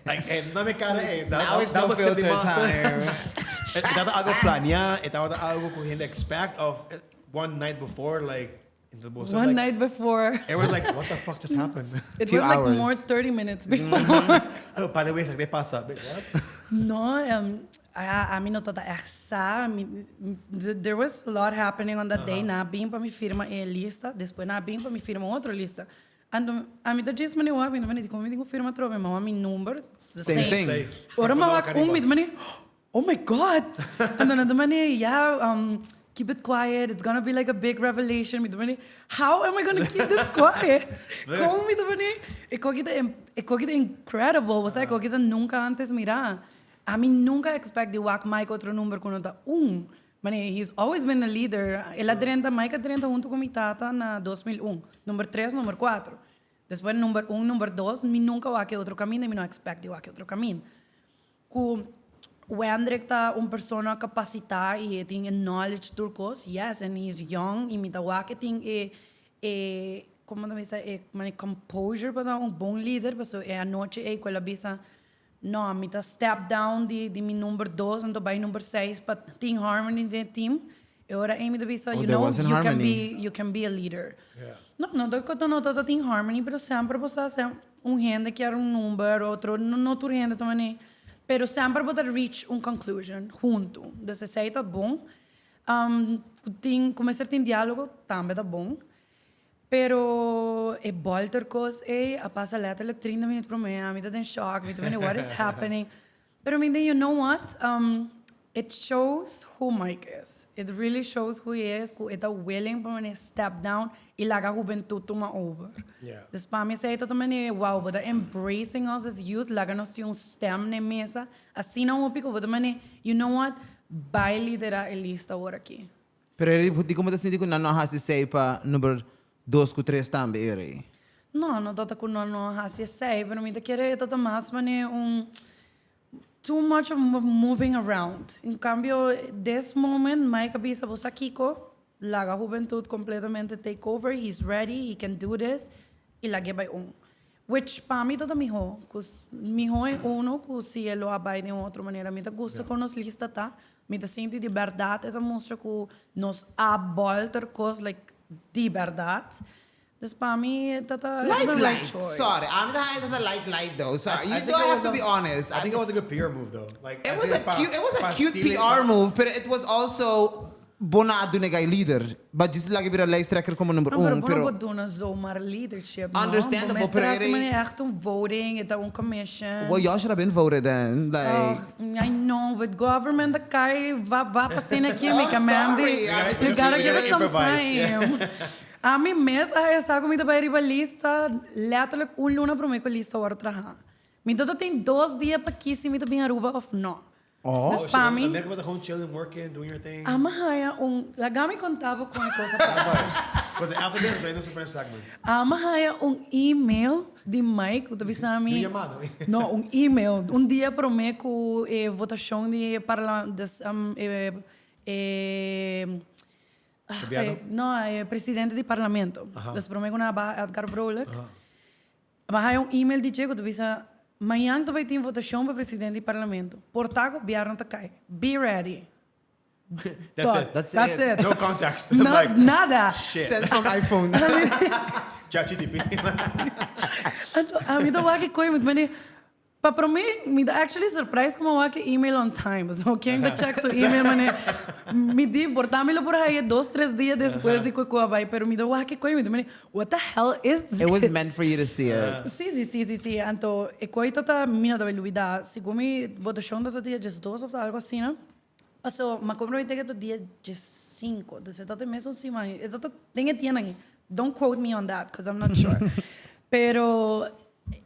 like no mi cara that, Now it's that no was Simply filter Monster. time. Tabata algo planea, tabata algo cu hende expect of one night before, like in the One like, night before. It was like, "What the fuck just happened?" It Few was like hours. more 30 minutes before. "Oh, by the way, like, esaki pasa." Wait, what? No, ami no tabata echt sa. There was a lot happening on that day. Nan a bin pa mi firma e lista, despues nan a bin pa mi firma otro lista. Anto, ami ta djis mane wak, mi mane, con mi tin cu firma trobe, m'a mi number, it's the Same same. thing. Say, Ora m'a wak un, mi mane, "Oh my God." Anto nan mane, "Yeah, keep it quiet. It's gonna be like a big revelation." Mi mane, "How am I gonna keep this quiet?" Con mi mane, e cos ta incredible. Bo sa, cos ta nunca antes mira. Ami nunca expect di wak Mike otro number cu no ta 1. Mane, he's always been the leader. El a drenta, Mike a drenta hunto cu mi tata na 2001. Number 3, number 4. Despues number 1, number 2, mi nunca wak otro caminda, mi no expect di wak otro caminda. Cu Wendrick ta un persona capacita y tin knowledge tur cos, yes, and he's young y mi ta wak tin e con ta bisa, e mane composure pa un bon lider, paso e anochi e cu el a bisa, "No, mi ta step down di mi number 2 anto bay number 6 pa tin harmony den team." E ora ey mi ta bisa, Oh, you there know, wasn't you can harmony. be you can be a leader. No, no, no, tin harmony, pero semper bo un hende kier un number, otro, no, no tur hende tambe. Pero semper bo reach un conclusion hunto. Dus esey ta bon. Tin, cuminsa tin dialogo, tambe ta bon. Pero e bolter cos e a pasa letterlijk 30 minuut prome, ami ta in shock, mi ta, "What is happening?" Pero I mean, you know what? It shows who Mike is. It really shows who he is, cu e ta willing pa step down y laga hubentud tuma over. Dus pa mi esey tambe, wow, but embracing us as youth, laga nos tin un stem na mesa, asina un pico, but tambe, you know what? Bay lidera e lista awor aki. Pero di con ta sinti cu nan no hasi esey pa number 2 cu 3 tambe ere? No, no ta cu no no hasi esey, pero mi ta kere ta mas mane un too much of moving around. En cambio, this moment, Mike a bisa, "Bo sa kico, laga hubentud completamente take over. He's ready, he can do this." Y lag'e bay un. Which pa mi ta miho, cos miho e uno cu si e lo a bay di otro manera. Mi ta gusta con nos lista ta. Mi ta sinti di berdad e ta mustra cu nos a bolter cos like di berdad. Dus pa mi ta ta Light the right light. choice. Sorry, ami ta haya ta light light though. Sorry, I you think don't it have was to a- be honest. I think it was a good PR move though. Like It was a cute, it was a cute PR move, pero it was also bo no a duna e guy leader. But just laga bira lijsttrekker como number No, pero un, bo no pero por duna zomaar leadership, no. Understandable, Bo mester pero hasi era- manera echt un voting, e ta un commission. Well, y'all should have been voted then. Like, Oh, I know, but government a cay, va, va pa asina aki, mi I'm Mandy. sorry, I You gotta give it some Improvise, time. Ami mes a hesa cu mi ta bay riba lista, letterlijk un luna prome cu e lista worde traha. Mi ta tin dos dia pa kies si mi ta bin Aruba of no. Oh, Dus pa mi. Merca bo ta gewoon chilling, working, doing your thing. Ama haya un, laga mi conta bo con e cosa pasa. Because after this, nos bay nos segment. Ama haya un email di Mike cu ta bisa mi. Un yamada. No, un email. Un dia prome cu e votacion di parla, des, e, e, Gobierno? No, e presidente di parlamento. Dus prome cu nan a baha Edgar Vrolijk. A baha un email di dje cu ta bisa, Mañan ta bay tin votacion pa presidente di parlamento. Por ta gobierno ta cay. Be ready. That's it. That's That's it. it. No context. No, Like, nada. shit. Send from iPhone. ChatGPT. Anto, ami ta wak e koe, mi ta mende, Pa prome, mi ta actually surprised como wak e email on time. Pasobra ken ta check su email mane, mi di, por ta mi lo por haya dos, tres dia despues di cu e cu a bay, pero mi ta wak e koe, mi ta mende, what the hell is this? It was meant for you to see it. Si, si, si, si, si. Anto, e koe ta ta, mi no ta bay lubida. Segun mi votacion ta ta dia diesdos of algo asina. Paso, m'a compra mi ticket pa dia diescinco, dus e ta ta e mesun siman. E ta ta den e dianan ei. Don't quote me on that, cause I'm not sure. Pero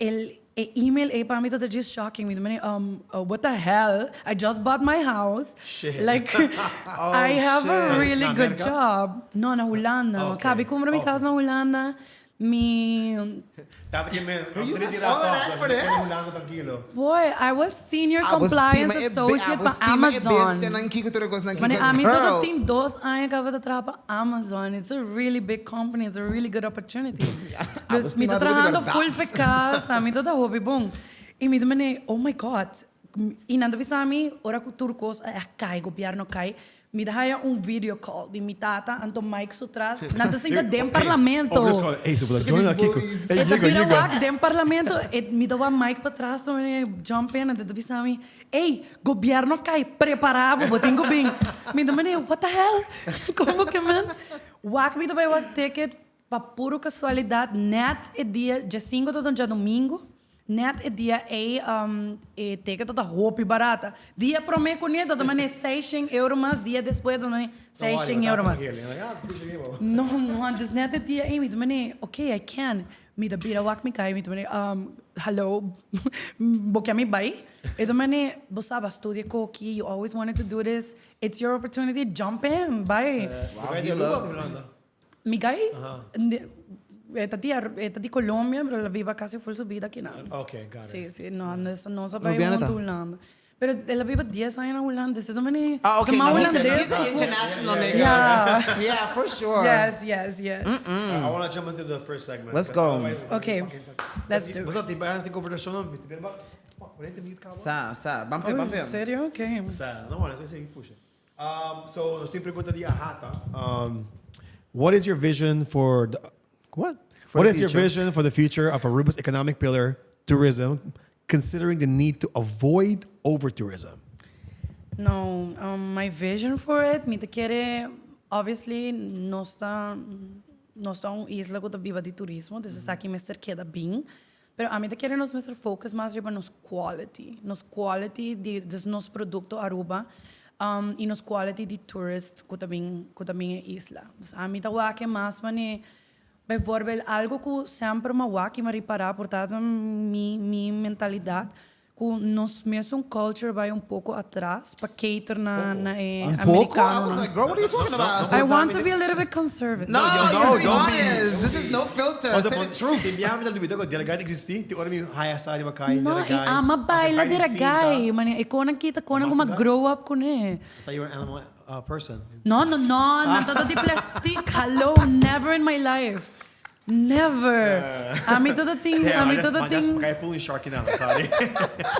el e email ei pa mi ta ta djis shocking. Mi ta mende, um, what the hell? I just bought my house. Shit. Like, I have a shit. really Na good Merca? job. No, na Hulanda. Okay. Mi a caba di cumpra mi Okay. cas na Hulanda. Mi Tata ke men, You I'm left tira all of that for this? Hulanda tranquilo. Boy, I was senior compliance associate pa Amazon. Mane, ami todo tin dos aña caba ta traha pa Amazon. It's a really big company, it's a really good opportunity. Dus mi ta trahando full fe cas, ami ta ta hopi bon. Y mi ta mane, oh my God. Y nan ta bisa mi, ora cu tur cos a cay, gobierno cay, Mi ta haya un video call di mi tata, anto Mike su tras. Nan ta sinta den parlamento. Ey, su join aki. Ey, E ta bira wak den parlamento. E mi ta wak Mike patras, so mi jump in, anto e ta bisa mi, Ey, gobierno kai, prepara bo, bo tin ku bin. Mi ta mende, what the hell? Como ke man? Wak mi ta bai wak ticket pa puro casualidad net e dia djasingo ta ta un djadomingo. Net e dia ei e teken ta ta hopi barata. Dia prome ku ne ta ta mane seishen euro mas, dia despues ta mane seishen euro mas. No, no, dus net e dia ei mi ta mane, ok, I can. Mi ta bira wak mi kai, mi ta mane, hallo, bo ke mi bai? E ta mane, bo sa bo a studia koki, you always wanted to do this, it's your opportunity, jump in, bai. Mi gai e ta di e ta di Colombia pero el a biba casi full su bida akinan. Okay, got it. Si, si, no, nos nos a bai Rubiana ta? huntu Hulanda. Pero el a biba dies aña na Hulanda, dus e ta mane Ah, okay, ta mas no, he's, hulandes he's an ku- international nigga. Yeah. Yeah, for sure. Yes, yes, yes. I want to jump into the first segment. Let's because go. otherwise we're gonna Okay, fucking talk. let's do What's up, di ba? Tin conversacion no? Mi ta bira ba? Fuck, 40 minuut caba. Sa, sa, ban pe, Oh, ban pe. serio? Okay. Sa, no, bueno, esey pusha. Um, so, nos tin pregunta di Ahata. Um, what is your vision for the, what? For what the is your future. vision for the future of Aruba's economic pillar, tourism, considering the need to avoid over tourism? No, um, my vision for it, mi ta kere, obviously, nos ta, nos ta un isla cu ta biba di turismo, dus esaki mester keda bin. Pero ami ta kere nos mester focus mas riba nos quality, nos quality di, dus nos producto Aruba, um, y nos quality di tourists cu ta bin, cu ta bin e isla. Dus ami ta wak e mas mane, bijvoorbeeld algo cu semper m'a wak y m'a ripara por ta mi, mi mentalidad, Cu nos mesun culture bay un poco atras pa cater na na e Un poco? I was americanonan. like, girl, what are you talking about? I want to be a little bit conservative. No, No, you have to be don't be. honest. This is no filter. Say the truth. Tin biaha mi ta lubida cu Deragai ta existi, tin ora mi haya sa riba cay No, Deragai. e ama baila Of e baile Deragai. sinta. Mane, e conan kita, conan cu m'a grow up cune. I thought you were an animal person. No, no, no, nan ta di plastic. Hallo, never in my life. Never. Ami todo tin, ami todo tin. Kaya pulling shark now, sorry.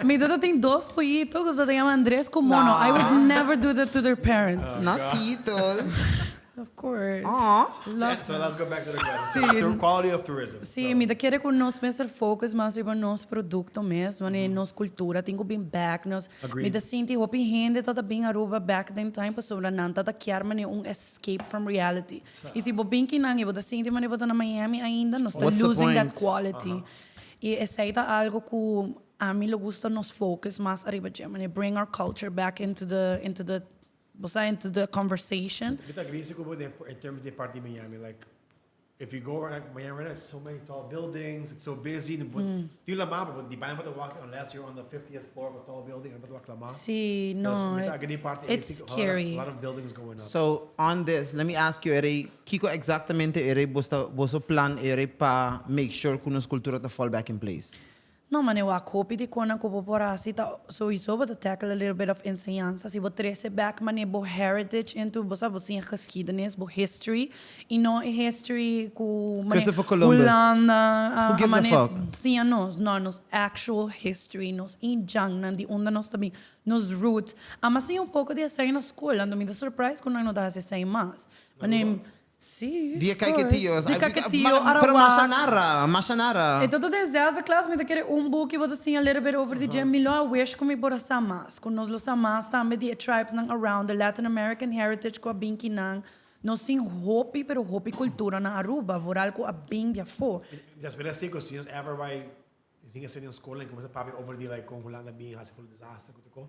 Mi todo tin dos pollito cu ta yama Andres cu Mono. I would never do that to their parents. Not pitos. Of course. Aw. Love So let's go back to the question. Sí. The quality of tourism. Sí, So, mi ta kere ku nos mester focus mas riba nos produkto mes, wanneer nos kultura tin ku bin back. Nos, Agreed. mi ta sinti hopi hende ta ta bin Aruba back den time pasobra nan ta ta kier manera un escape from reality. I si bo bin kinan i bo ta sinti manera bo ta na Miami ainda, nos ta What's the losing that point? quality. I esei ta algo ku ami lo gusta nos focus mas ariba dje, manera bring our culture back into the into the Bo sa into the conversation. Mi ta agree si cu bo den in terms di e parti di Miami. Like, if you go around Miami right now, so many tall buildings, it's so busy. Bo tin lama, but bo di baña pa ta wak unless you're on the 50th floor of a tall building, pa ta wak lama. Si, Dus no. mi ta agree parti It's ey, si, scary. a lot of buildings going up. So, on this, let me ask you, Erey, kico exactamente Erey bo sta, boso plan Erey pa make sure cu nos cultura ta fall back in place? No, mane wak hopi di konan ku bo por hasi ta souiso bo ta tackle a little bit of enseñansa. Si bo trese bek mane bo heritage into bo sa bo siña geschiedenis, bo history y no e history ku mane Christopher Columbus. Hulanda Who a gives a mane fuck? siña nos. No, nos actual history, nos indjannan di unda nos ta bin, nos roots. Ama siña un poko di esei na skol, anto mi ta surprise ku nan no ta hasi esei mas. Mane Sí, Di e of course. Caiquetios. Di Caiquetio, Pero masha Arawak. nara, masha nara. E ta tot den zesde klas, mi ta kere un buki bo ta siña little bit over di dje. Mi lo a wish ku mi por a sa mas, ku nos lo sa mas tambe di e tribesnan around, the Latin American heritage ku a bin kinan. Nos tin hopi, pero hopi kultura na Aruba, vooral ku a bin di afó. Mi ta spera si ku si nos ever bai Sin esei den skol en kumesa papia over di like kon Hulanda bin hasi full disaster ku tuko.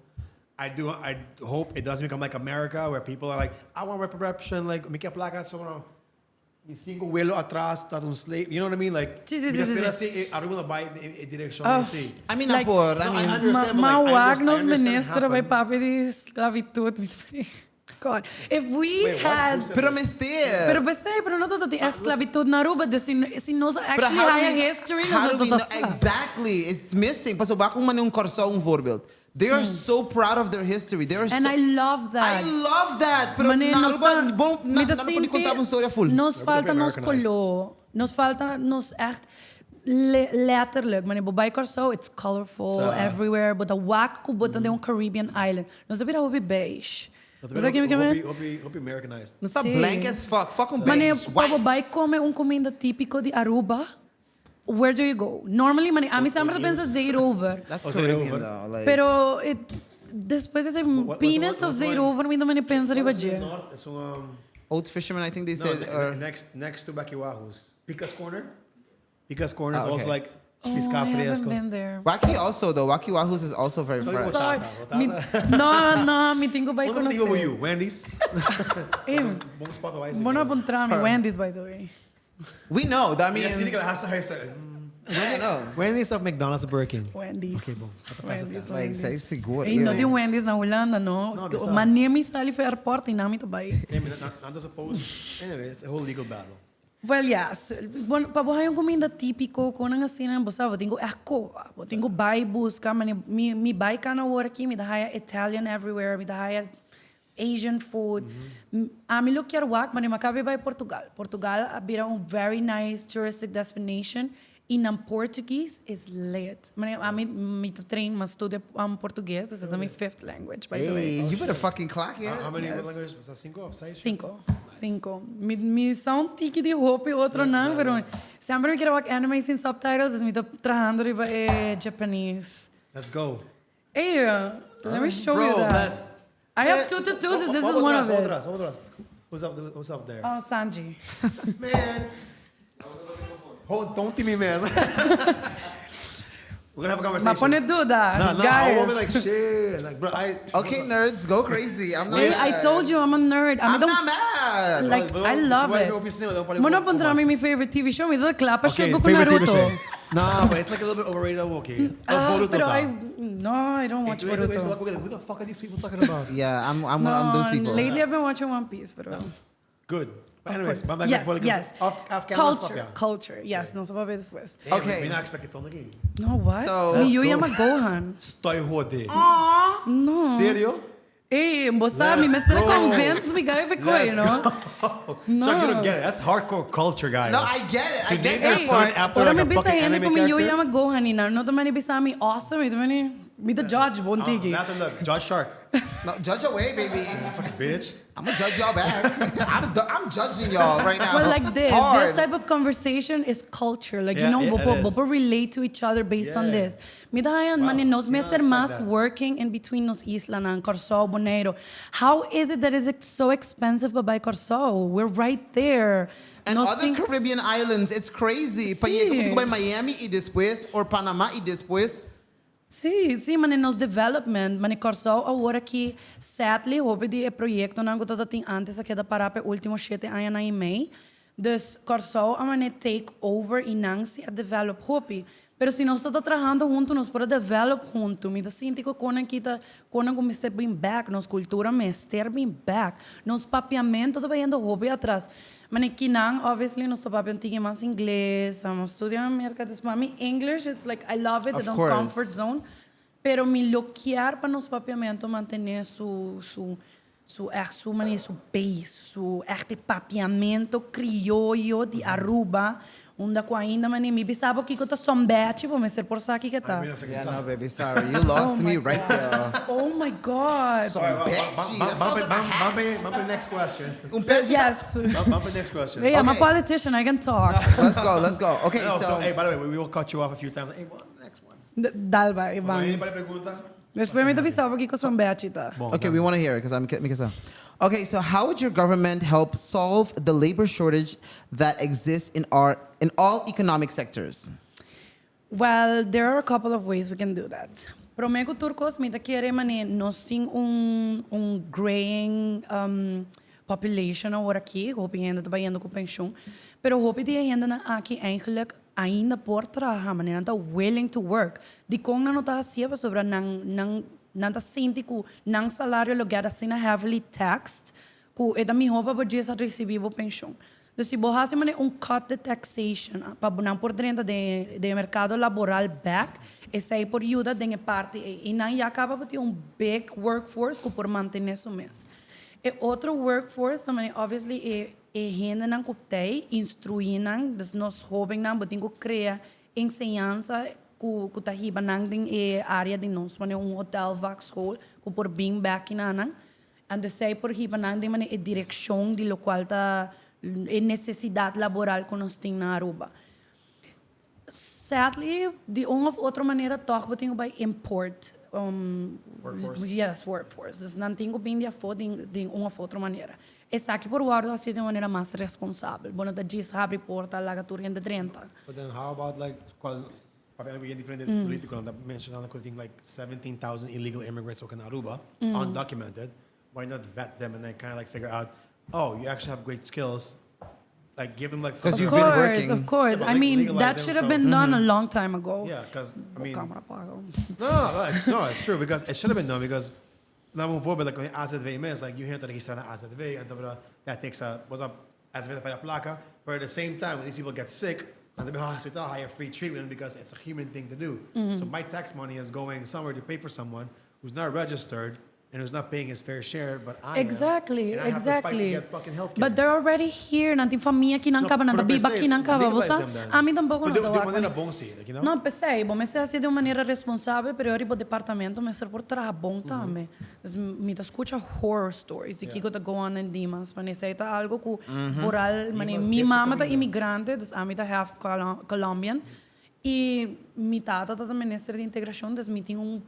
I do I hope it doesn't become like America where people are like I want reparation like mi ke plaka sobra mi cinco welo atras ta un slave you know what I mean like Sí, sí, mi ta sí, sí, spera sí. si e Aruba lo bai den e direccion Oh. esi. I mean, Like- a por, I No, I mean, understand, Ma but like, I wak I nos understand minister bai happen. papia di sclavitud. God, if we Wait, what? had Who said pero this? mester. Pero pesey, pero no ta tin esclavitud na Aruba, dus si, si nos Pero actually how do haya we- history, how nos do no we ta know- sa. Exactly, it's missing. Paso wak un mane un Kòrsou un voorbeeld. They are so proud of their history. They are And so, I love that. I love that. Pero Mane, na nos Aruba, ta- bon, na, mi ta na no por sinti conta un storia full. Nos Aruba falta nos Americanized. color. Nos falta nos echt le letterlijk. Mane bo bai Kòrsou, it's colorful Sa. everywhere. Bo ta wak ku bo ta den un Caribbean island. Nos ta bira hopi beige. Nos Bo sa kico mi ke men? Hopi hopi hopi Americanized. Nos ta Sí. blank as fuck. Fuck un Mane, beige. pa bo White. bai come un cuminda típico di Aruba, where do you go? Normally, mane, ami semper ta pensa Zeerover. That's Oh, Caribbean Zeerover. though. Like, Pero it, despues di what- peanuts of what's the one- Zeerover, mi ta mane pensa riba What's in dje. North, es un, Old fisherman, I think they no, said. Or, next next to Bakiwahus. Pica's Corner. Pica's Corner is Ah, also okay. like Oh, pisca I haven't fresco. been there. Wacky also though. Wacky Wahoos is also very Sorry, fresh. Sorry. Botata, Mi, no, no, mi tin cu bay What do you conoce. you? Wendy's? Eh, Bon spot wijs. Bo no a puntra mi Wendy's, by the way. We know. I mean, Yeah, I know. Wendy's of McDonald's or Burger King? Wendy's. Okay, bon. Wendy's, Like, Wendy's. say seguro. Ey, no tin Wendy's na Hulanda, no. No, bisa. Mane mi sali for airport y nan mi ta bay. Yeah, but not, not supposed. Anyway, it's a whole legal battle. Well, yes. Bon, pa bo haya un cuminda típico, con nan asina, bo sa, bo tin cu echt coba. Bo tin cu bay busca, mane, mi, mi bay cana awor aki, mi ta haya Italian everywhere, mi ta haya Asian food. Ami lo kier wak, mane, mi a caba di bay Portugal. Portugal a bira un very nice touristic destination y nan Portuguese is lit. Mane, ami, mi ta train, mi a studia Portugues, esei ta mi fifth language, by the way. Hey, you better fucking clock it. How many Yes. languages? Was that cinco of seis? Cinco. Cinco. Mi, mi sa un tiki di hopi otronan, pero semper mi kier wak anime sin subtitles, dus mi ta trahando riba e Japanese. Let's go. Ey, let me show Bro, you that. let's- I have two tattoos, this is one of it. Hold on, Who's up, who's up there? Oh, Sanji. Man. Hold, don't me, man. We're gonna have a conversation. Ma pone duda, No, no, I won't be guys. like, shit. Like, bro, I. Okay, nerds, go crazy. I'm not Hey, mad. I told you I'm a nerd. I'm, I'm don't not mad. like But- I but- love but- it. but- Mo no puntra mi mi favorite TV show, mi ta klapa Okay, shit ku favorite TV Naruto. show. No, but it's like a little bit overrated. Okay. Ah, Boruto pero ta. I no, I don't watch Boruto. Who the fuck are these people talking about? Yeah, I'm one of those No, people. lately I've been watching One Piece, pero Good. But anyways, Of course. back Yes, to yes. Off, off camera, Culture, papia. culture. Yes, nos a papia despues. Damn, Okay. We not expect it again. No, what? So- Mi Let's yu go. yama Gohan. Estoy jode. No. Serio? Ey, bo sa, mi Let's mester go. convince mi guy fe koe, Let's no? go. No. Chuck, you don't get it. That's hardcore culture, guy. No, I get it. I To get name that your son part. after Ora like mi a bisa fucking hende anime ku mi yu character. yama Gohan y nan no ta mani bisa mi awesome, mi ta mani mi ta judge bon tiki. Nothing look. Judge Shark. No, judge away, baby. Bitch. I'm gonna judge y'all back. I'm judging y'all right now. But like this, Hard. this type of conversation is culture. Like, Yeah, yeah, it bo is. bo por relate to each other based on this. Mi ta haya Wow. mane nos You don't mester expect mas that. working in between nos islanan, Kòrsou, Bonaire. How is it that is it so expensive pa bai Kòrsou? We're right there. And Nos other tin- Caribbean islands, it's crazy. Pa Si. yega ku bai Miami i despues, or Panama i despues. Si, mane nos development, mane Kòrsou awor aki, sadly, hopi di e proyektonan ku tabata tin antes a keda pará pa e último shete añanan i mei. Dus Kòrsou a mane take over i nan si a develop hopi. Pero si nos ta ta trahando huntu nos por a develop huntu. Mi ta sinti ku konan ki ta konan ku mester bin bek, nos kultura mester bin bek. Nos papiamentu ta bayendo hopi atras. Mane kinan obviously nos ta papia un tiki mas ingles, amo studia na Merka, dus pa mi English it's like I love it, Of it's un course. comfort zone. Pero mi lo kier pa nos papiamentu mantene su su Su echt su manera su base, su echt e papiamento crioyo di Aruba, unda cu ainda manera mi bisa bo kico ta sombechi, bo mester por sa kico ta. Yeah, no baby, sorry, you lost me right there. Oh my God. Sombechi, that sounds like a hat. Bump the next question. Un pechi. Yes. Bump the next question. Hey, I'm a Okay. politician, I can talk. Let's go, let's go. Okay, No, so so, hey, by the way, we will cut you off a few times. Hey, what next one? Dal bai, So, ban. anybody pregunta? Despues mi ta bisa bo kiko sombechi ta. Bon, Okay, we want to hear it because I'm mi kasa. Okay, so how would your government help solve the labor shortage that exists in all economic sectors? Well, there are a couple of ways we can do that. Prome ku tur kos mi ta kere mane nos tin un greying population awor aki, hopi hende ta bayendo ku penshun, pero hopi di e hendenan aki eigenlijk ainda por traha, mane nan ta willing to work. Dikon nan no ta hacié? Pasobra nan nan nan ta sinti ku nan salario lo get asina heavily taxed ku e ta mihó pa bo djis a ricibi bo penshon. Dus si bo haci manera un cut de taxation pa bo nan por drenta den den e mercado laboral bek, esei por yuda den e parti ei. I nan ya caba bo tin un big workforce ku por mantene su mes. E otro workforce ta manera obviously e E hendenan ku t'ei instruí nan, dus nos hóbennan bo tin ku krea enseñansa ku ku ta hiba nan den e área di nos, manera un hotel vakschool ku por bin bèk kina nan. Anto esei por hiba nan den manera e direkshon di lokual ta e nesesidat laboral ku nos tin na Aruba. Sadly, di un of otro manera tòg bo tin ku bai import Workforce. Yes, workforce. Dus nan tin ku bin di afó den den un of otro manera. Esaki por wòrdu hasi den un manera mas responsabel. Bo no ta djis habri porta laga tur hende drenta. But then how about like cual papia bien diferente politiconan ta mencionando cu tin like 17,000 illegal immigrants ook in Aruba, undocumented. Why not vet them and then kind of like figure out, oh, you actually have great skills. Like give them like Because some you've Of been course, working. of course. Yeah, but I mean, legalize that them should have so- been done a long time ago. Yeah, because I mean, Camera paga. No, it's true because it should have been done because laat me een voorbeeld, like AZW is, like you have to register naar AZW and da, that takes a what's up AZW para placa, but at the same time when these people get sick and the hospital hire free treatment because it's a human thing to do. So my tax money is going somewhere to pay for someone who's not registered and who's not paying his fair share, but I am, Exactly, and I have to fight to exactly. get fucking healthcare. But they're already here. Nan tin famia aki nan No, caba, nan ta pero biba pensé, aki nan caba. Bo legalize sa? them then. Ami tampoco Pero no de, ta de wak. manera bon sí, like, you know? No, p'esei, bo mester hasi di un manera responsabel, pero riba departamento mester por traha bon tambe. Dus mi ta scucha horror stories di kico ta go on in Dimas. Mane esei ta algo cu vooral, mane Dimas mi dip mama ta caminda. immigrante, dus ami ta half Colombian. Y mi tata ta minister di integracion, dus mi tin un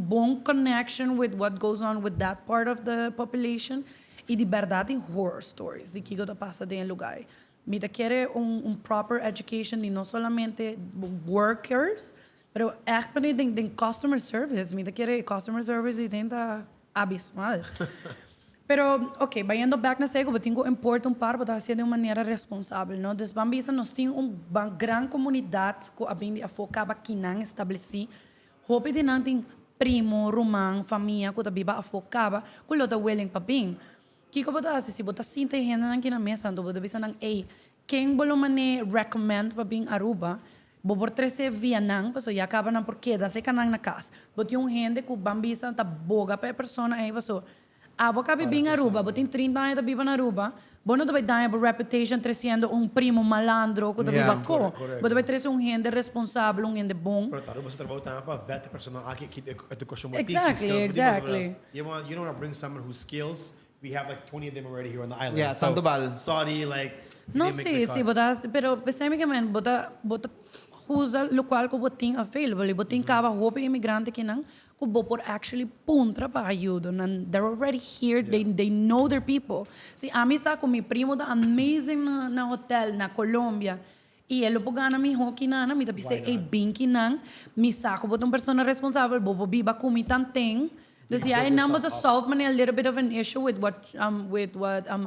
bon connection with what goes on with that part of the population. Y di berdad tin horror stories di kico ta pasa den e lugar. Mi ta kere un proper education di no solamente workers, pero echt pa den customer service. Mi ta kere customer service di den ta abismal. Pero, ok, bayendo bek na esei ku bo tin ku importa un par, bo ta hasié den un manera responsabel, no? Dus ban bisa nos tin un gran komunidat ku a bin di afó kaba kinan establesí. Hopi di nan tin primo, ruman, famia ku ta biba afó kaba ku lo ta willing pa bin. Kiko bo ta hasi si bo ta sinta e hendenan ki na mesa anto bo ta bisa nan, ey, ken bo lo man'é recommend pa bin Aruba? Bo por trese via nan, pasobra ya kaba nan por keda serka nan na kas. Bo tin un hende ku ban bisa ta boga pa e persona ey pasobra abo a kabi bin Aruba, bo tin 30 aña ta biba na Aruba, Bo no ta bay daña bo reputation treciendo un primo malandro cu ta biba afo. Bo ta bay trece un hende responsabel, un hende bon. Pero ta bo su trabou tambe pa vet e persona aki ki educacion bo tin, ki Exactly, skills bo tin. exactly. You don't wanna bring someone whose skills, we have like 20 of them already here on the island. Yeah, tanto bal. Sorry, like, you No, didn't make si, the si, cut. bo ta haci, pero pesey mi ke men, bo ta, bo ta usa locual cu bo tin available y bo tin caba hopi inmigrante kinan cu bo por actually puntra pa ayudo. Nan, they're already here, they know their people. Si ami sa cu mi primo ta amazing na, na hotel na Colombia y e lo por gana miho kinan, mi ta bisa, ey, bin kinan, mi sa cu bo ta un persona responsabel, bo por biba cu mi tanten. Dus ya e nan bo ta solve manera a little bit of an issue with what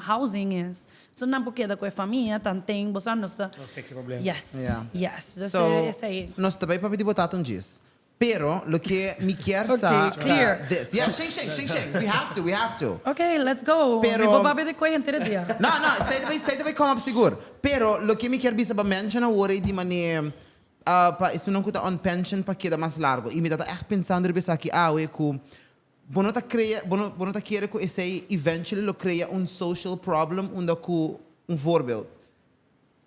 housing is. So nan por keda cu e famia, tanten, bo sa, nos ta. No fix e problema. Yes, yes. Dus So, esey. Nos ta bay papia di bo tata un djis. Pero, loke mi kier sa Okay, clear. ta this. Yeah, sheng, sheng, sheng, sheng. We have to, we have to. Okay, let's go. Pero Mi por papia di coy henter e dia. No, esey ta bay come up sigur. Pero, loke mi kier bisa pa mention awor ey di mane pa esunnan cu ta on pension pa keda mas largo. Y mi ta echt pensando riba esaki awe cu bo no ta crea, bo no ta kere cu esey eventually lo crea un social problem unda cu un voorbeeld.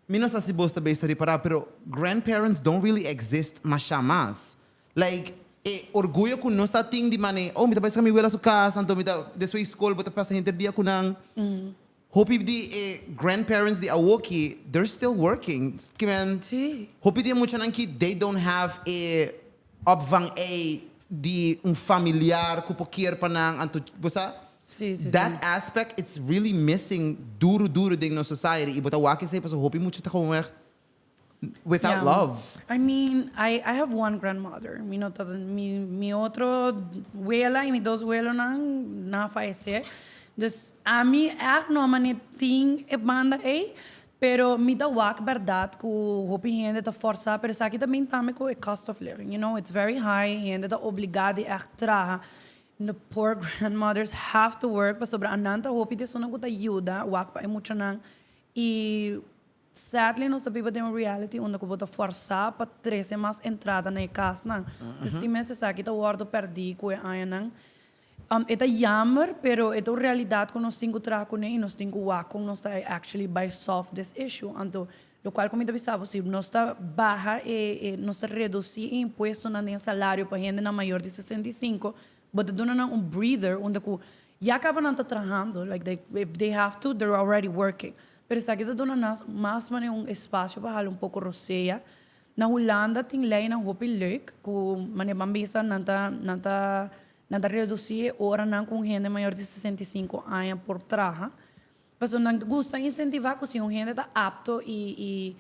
Mi no sa si bo ta besta ripara, pero grandparents don't really exist masha mas. Like, e orguyo cu nos ta tin di mane, oh, mi ta bay mi wela su cas, anto mi ta despues school, bo ta pasa henter dia cu nan. Hopi di e grandparents di awoki, they're still working. Ke men, hopi di muchanan ki they don't have e opvang e di un familiar cu por care pa nan, anto, bo sa? Si. That aspect, it's really missing duro duro den nos society. Y bo ta wak esey paso hopi mucha ta gewoon echt without love. I mean, I have one grandmother. Mi, no ta, mi otro wela y mi dos welonan nan a fayece. Dus ami echt no mane tin e banda ey, pero mi ta wak berdad cu hopi hende ta forsa, pero esaki tambe tambe cu e cost of living. It's very high, hende ta obliga di echt traha. And the poor grandmothers have to work pasobra nan ta hopi di esunnan cu ta yuda wak pa e muchanan y sadly nos ta biba den un reality unda cu bo ta forsa pa trece mas entrada na e cas nan. Dus tin mes esaki ta wordo perdi cu e añanan. E ta jammer, pero e ta un realidad cu nos tin cu traha cune y nos tin cu wak con nos ta actually bay solve this issue. Anto, locual cu mi ta bisa, si nos ta baha e nos ta reduci e impuestonan den salario pa hendenan mayor di 65, bo ta duna nan un breather unda cu ya caba nan ta trahando, like they, if they have to, they're already working. Pero esaki ta duna nan mas mane un espacio pa hala un poco rosea. Na Hulanda tin leynan hopi leuk cu mane ban bisa nan ta reduci e oranan cu hende mayor di 65 aña por traha. Paso nan gusta incentiva cu si un hende ta apto y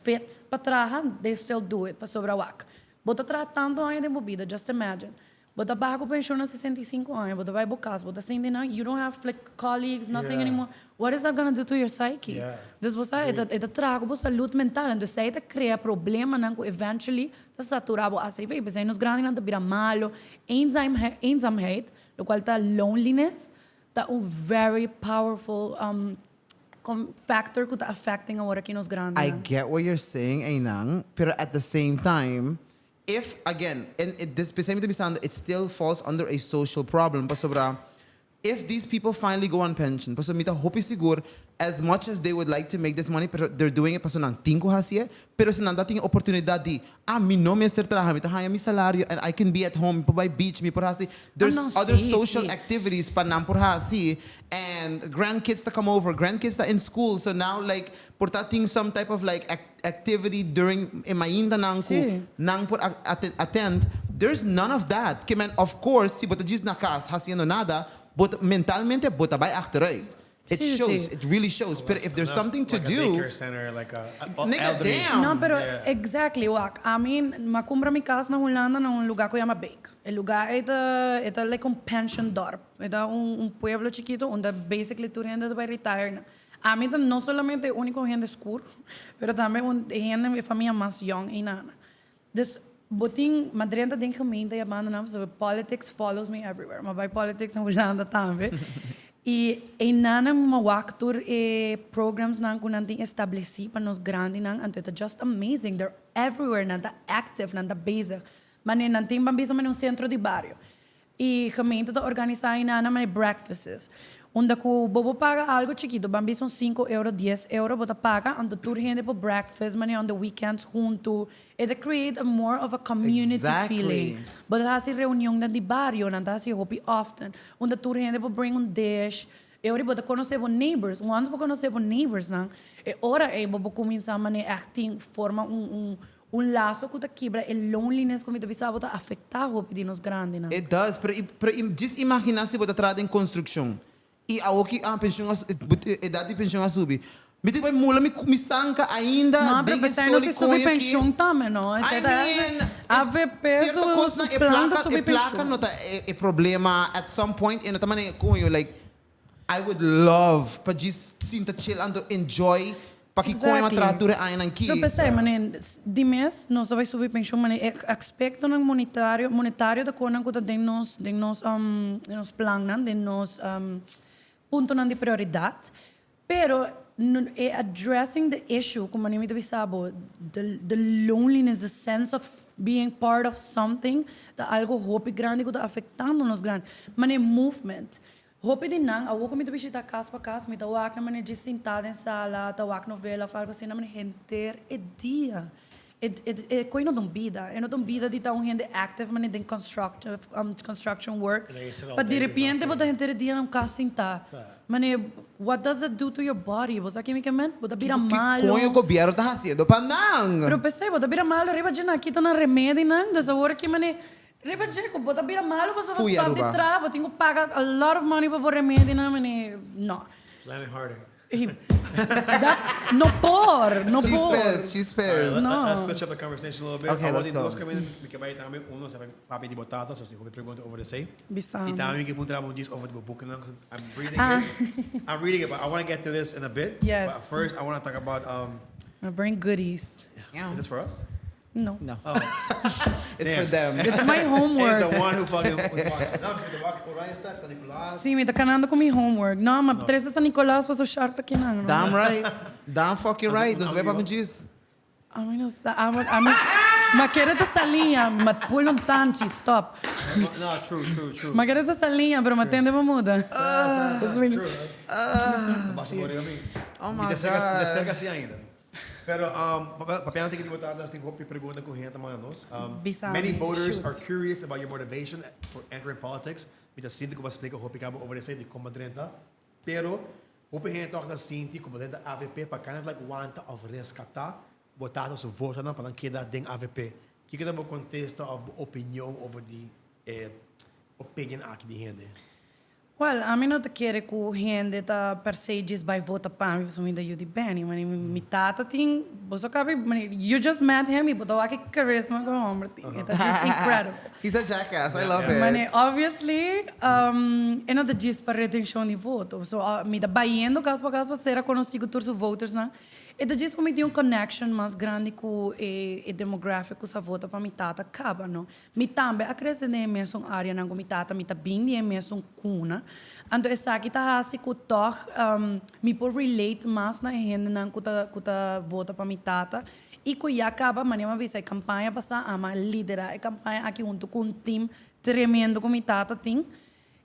fit pa traha, they still do it pasobra wak. Bo ta traha tanto aña den bo bida, just imagine. Bo ta baha cu pensioen na 65 aña, bo ta bay bo cas, bo ta sinti nan, you don't have like colleagues, nothing anymore. What is that gonna do to your psyche? Dus bo sa, e ta traha cu bo salud mental, anto esey ta crea problemanan cu eventually ta satura bo ACV. Pesey nos grandenan ta bira malo, eenzaamheid, locual ta loneliness, ta un very powerful factor cu ta affecting awor aki nos grande. I get what you're saying, Ainang, pero at the same time, if, again, and it, this specifically pensando, it still falls under a social problem, pasobra, if these people finally go on pension, paso mi ta hopi sigur, as much as they would like to make this money, pero they're doing it paso nan tin cu haci'e, pero si nan tin oportunidad di, ah, mi no mester traha, mi ta haya mi salario, and I can be at home, mi por bay beach, mi por haci, there's No, other social si. activities pa nan por haci, and grandkids to come over, grandkids ta in school, so now like, por ta tin some type of like activity during e mainta nan cu nan por attend, there's none of that. Ke men, of course, si bo ta djis na cas, haciendo nada, but mentalmente bo ta bay achteruit. It shows, it really shows. But if there's something to Like a do, daycare center, like a Nigga, elderly. damn. No, pero exactly, wak. I mean, m'a cumpra mi cas na Hulanda na un lugar cu yama Beek. E lugar e ta like un pension dorp. E ta un pueblo chikito unda basically tur hende ta bay retire. Ami ta no solamente unico hende scur, pero tambe un hende di famia mas young y nada. Dus bo tin m'a drenta den gemeente y abandona, so politics follows me everywhere. M'a bay politics na Hulanda tambe. Y einan m'a wak tur e programs nan cu nan tin estableci pa nos grandinan, anto ta just amazing. They're everywhere, nan ta active, nan ta bezig. Maar nan tin ban bisa un centro di bario. Y gemeente ta organisa einan nan manera breakfasts. Unda cu bo por paga algo chikito, ban bisa un cinco euro, dies euro bo ta paga, anto tur hende por breakfast manera on the weekends hunto. E ta create a more of a community feeling. Bo ta haci reunionnan di bario, nan ta haci hopi often, unda tur hende por bring un dish. E ora bo ta conoce bo neighbors. Once bo conoce bo neighborsnan, e ora ey bo por cuminsa manera echt tin forma un un Un laso ku ta kibra e loneliness ku mi ta bisa bo ta afektá hopi di nos grandinan. It does, pero pero djis imaginá si bo ta traha den konstrukshon i awor ki a penshon a edat di penshon a subi. Mi tin ku bai mula mi mi sanka ainda No, pero den e pesei no sol si i subi koño ki. penshon tambe no. I Esei ta mean, avp sierto su kosnan su e plan ta plaka subi e plaka penshon. no ta e e problema at some point e no ta manera koño like I would love pa djis sinta chill anto enjoy pa ki koño a traha tur e añanan ki. Pero p'esei, mane, di mes nos ta bai subi penshon, mane, e aspektonan monetario, monetario ta konan ku ta den nos, den nos, den nos plannan, den nos puntonan di prioridat. Pero e addressing the issue, ku mane mi ta bisa bo, the the loneliness, the sense of being part of something, ta algo hopi grandi ku ta afektando nos grandi. Mane movement. Hopi di nan, awor ku mi ta bishita kas pa kas, mi ta wak nan mane djis sintá den sala, ta wak novela òf algo asina, mane henter e dia. E e e koe no ta un bida. E no ta un bida di ta un hende active mane den constructive construction work pa diripiente bo ta henter e dia na un kas sintá. Mane what does that do to your body? Bo sa ke mi ke men? Bo ta bira Kiko ki malo. koño gobièrnu ta hasiendo pa nan? Pero p'esei bo ta bira malo riba dje nan kita nan remedinan. Dus awor aki mane riba dje ku bo ta bira malo pasobra bo Fui stop di Aruba. traha bo tin ku paga a lot of money pa bo remedinan mane no. Slam it harder. Dat no por, no She's por. pissed, she's pissed. Alright, No. let's switch up the conversation a little bit. Okay, Awor let's tin go. dos caminda mi ke bai tambe. Uno sa papia di bo tata, so si hopi pregunta over esey. Bisa. Y tambe mi ke puntra bo un djis over di bo boeknan. I'm reading Ah. it. I'm reading it, but I want to get to this in a bit. Yes. But first, I want to talk about, I bring goodies. is this for us? No. No. Oh. It's Damn. for them. It's my homework. It's the one who fucking was walking. No, the walk Oranjestad, San Nicolas. Sí, mi ta canando cu mi homework. No, ma trece San Nicolas paso sharp ta kinan. No? Damn right. Damn fucking right. Dus wij papi djis. Ami no sa, ami, ami, ma kere ta salinha, ma pul un tanchi, stop. No, true, true, true. Ma kere ta salinha, pero ma tende pa muda. True. Basta Oh my Mi ta God. cerca si ainda. Pero um, papiando tiki di bo tata, nos tin hopi pregunta ku hende ta manda nos. Um, Bisa many mi, voters shoot. are curious about your motivation for entering politics. Mi ta sinti ku bo a splika hopi kaba over esei di kon bo drenta. Pero hopi hende tòg ta sinti ku bo drenta avp pa kind of like wanta òf reskatá bo tata su votonan pa nan keda den avp. Kiko ta bo kontesta òf bo opinion over di e opinion aki di hende? Well, ami no ta kere ku hende ta per se djis bai vota pa mi pasobra mi ta yu di Benny. Mane mi tata tin, bo sa kabi, mane you just met him i bo ta wak e charisma ku e homber tin. E ta djis incredible. He's a jackass, I love it. Mane obviously e no ta djis pa retenshon di voto. So mi ta bayendo kas pa kas pa sera konosí ku tur su votersnan. E ta djis ku mi tin un connection mas grandi ku e demographic ku sa vota pa mi tata kaba, no. Mi tambe a krese den e mesun áreanan ku mi tata, mi ta bin di e mesun kuna. Anto esaki ta hasi ku tòg mi por relate mas na e hendenan ku ta ku ta vota pa mi tata i ku ya kaba, manera mi a bisa e kampaña pasá ama a liderá e kampaña aki huntu ku un tim tremendo ku mi tata tin.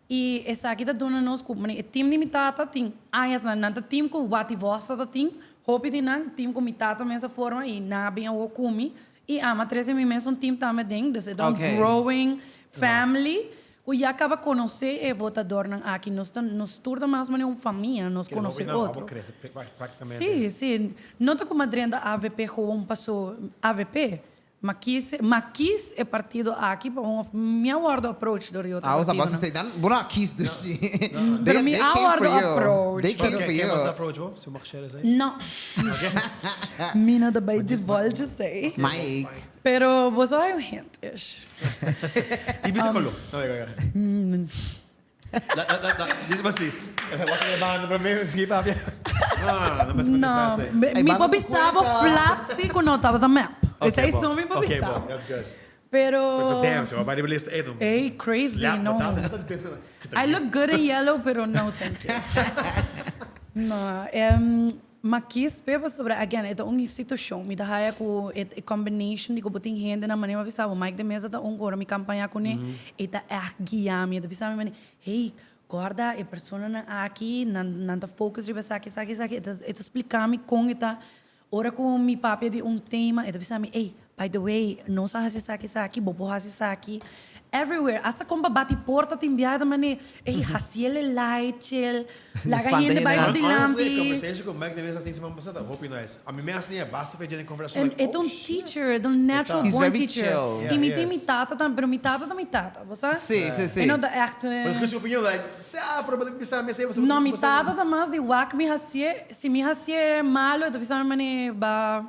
I esaki ta duna nos ku, e tim di mi tata tin añasnan, nan ta tim ku Watty Vos ta tin, hopi di nan, tim ku mi tata mes a forma i nan a bin awor ku mi. I ama trese mi mes un tim tambe den, dus e ta un growing family ku ya kaba konosé e votadornan aki. Nos ta, nos tur ta mas manera un famia, nos konosé otro. Sí, sí. No ta ku mi a drenta avp gewoon paso avp. Ma kis, ma kis e partido aki pa un of mi a wordo approach door di otro I was about to partidonan. say, dan bo no a kies dus si. Pero They, mi they a came wordo for you. approach. They came Ken for ken was you. approach bo? Si bo mag share esei? No. Mi no ta bai divulge esei. Mike. Pero boso a hay un hint ish. Di bisa kolo. No, digo, digo. La, la, la, la, dice así. Wak e banda pa mi, ski papia. No, no, no, no me contesta No, esei. Ey, mi banda por bisa bo su cuenta. flat si cu no tabata mep. Okay, Esei bo. so mi por Okay, bisa. bo, that's good. Pero Pero damn, so bai riba lista ey dan. Ey, crazy, Slap no. bo tata. I look good in yellow, pero no thank you. No, M'a kies p'e pasobra again e ta un institucion. Mi ta haya cu e e combination di cu bo tin hendenan manera mi a bisa bo Mike de Meza ta un cu ora mi campaña cune e ta echt guia mi. E ta bisa mi manera hey corda e personanan aki nan nan ta focus riba esaki esaki esaki e ta e ta splica mi con e ta. Ora cu mi papia di un tema e ta bisa mi ey by the way nos a haci esaki esaki bo por haci esaki everywhere hasta con pa bati porta tin biaha ta mane ey haciele light chill laga Spanta hende bay hende bo nan. dilanti. Honestly, conversation cu Mike de Meza tin siman pasa ta hopi nice. A mi me a siña basta fe dje den conversacion En like e ta oh un shit. teacher, e ta un natural He's born very teacher. chill. Yeah, Y mi he tin mi is. tata tambe, pero mi tata ta mi tata, bo sa? Sí, sí, sí. E no ta echt. Bo ta scucha su opinion like, sa, pero bo ta bisa mi esey, bo sa. No, mi tata ta mas di wak mi hacié, si mi hacié malo, e ta bisa mi mane ba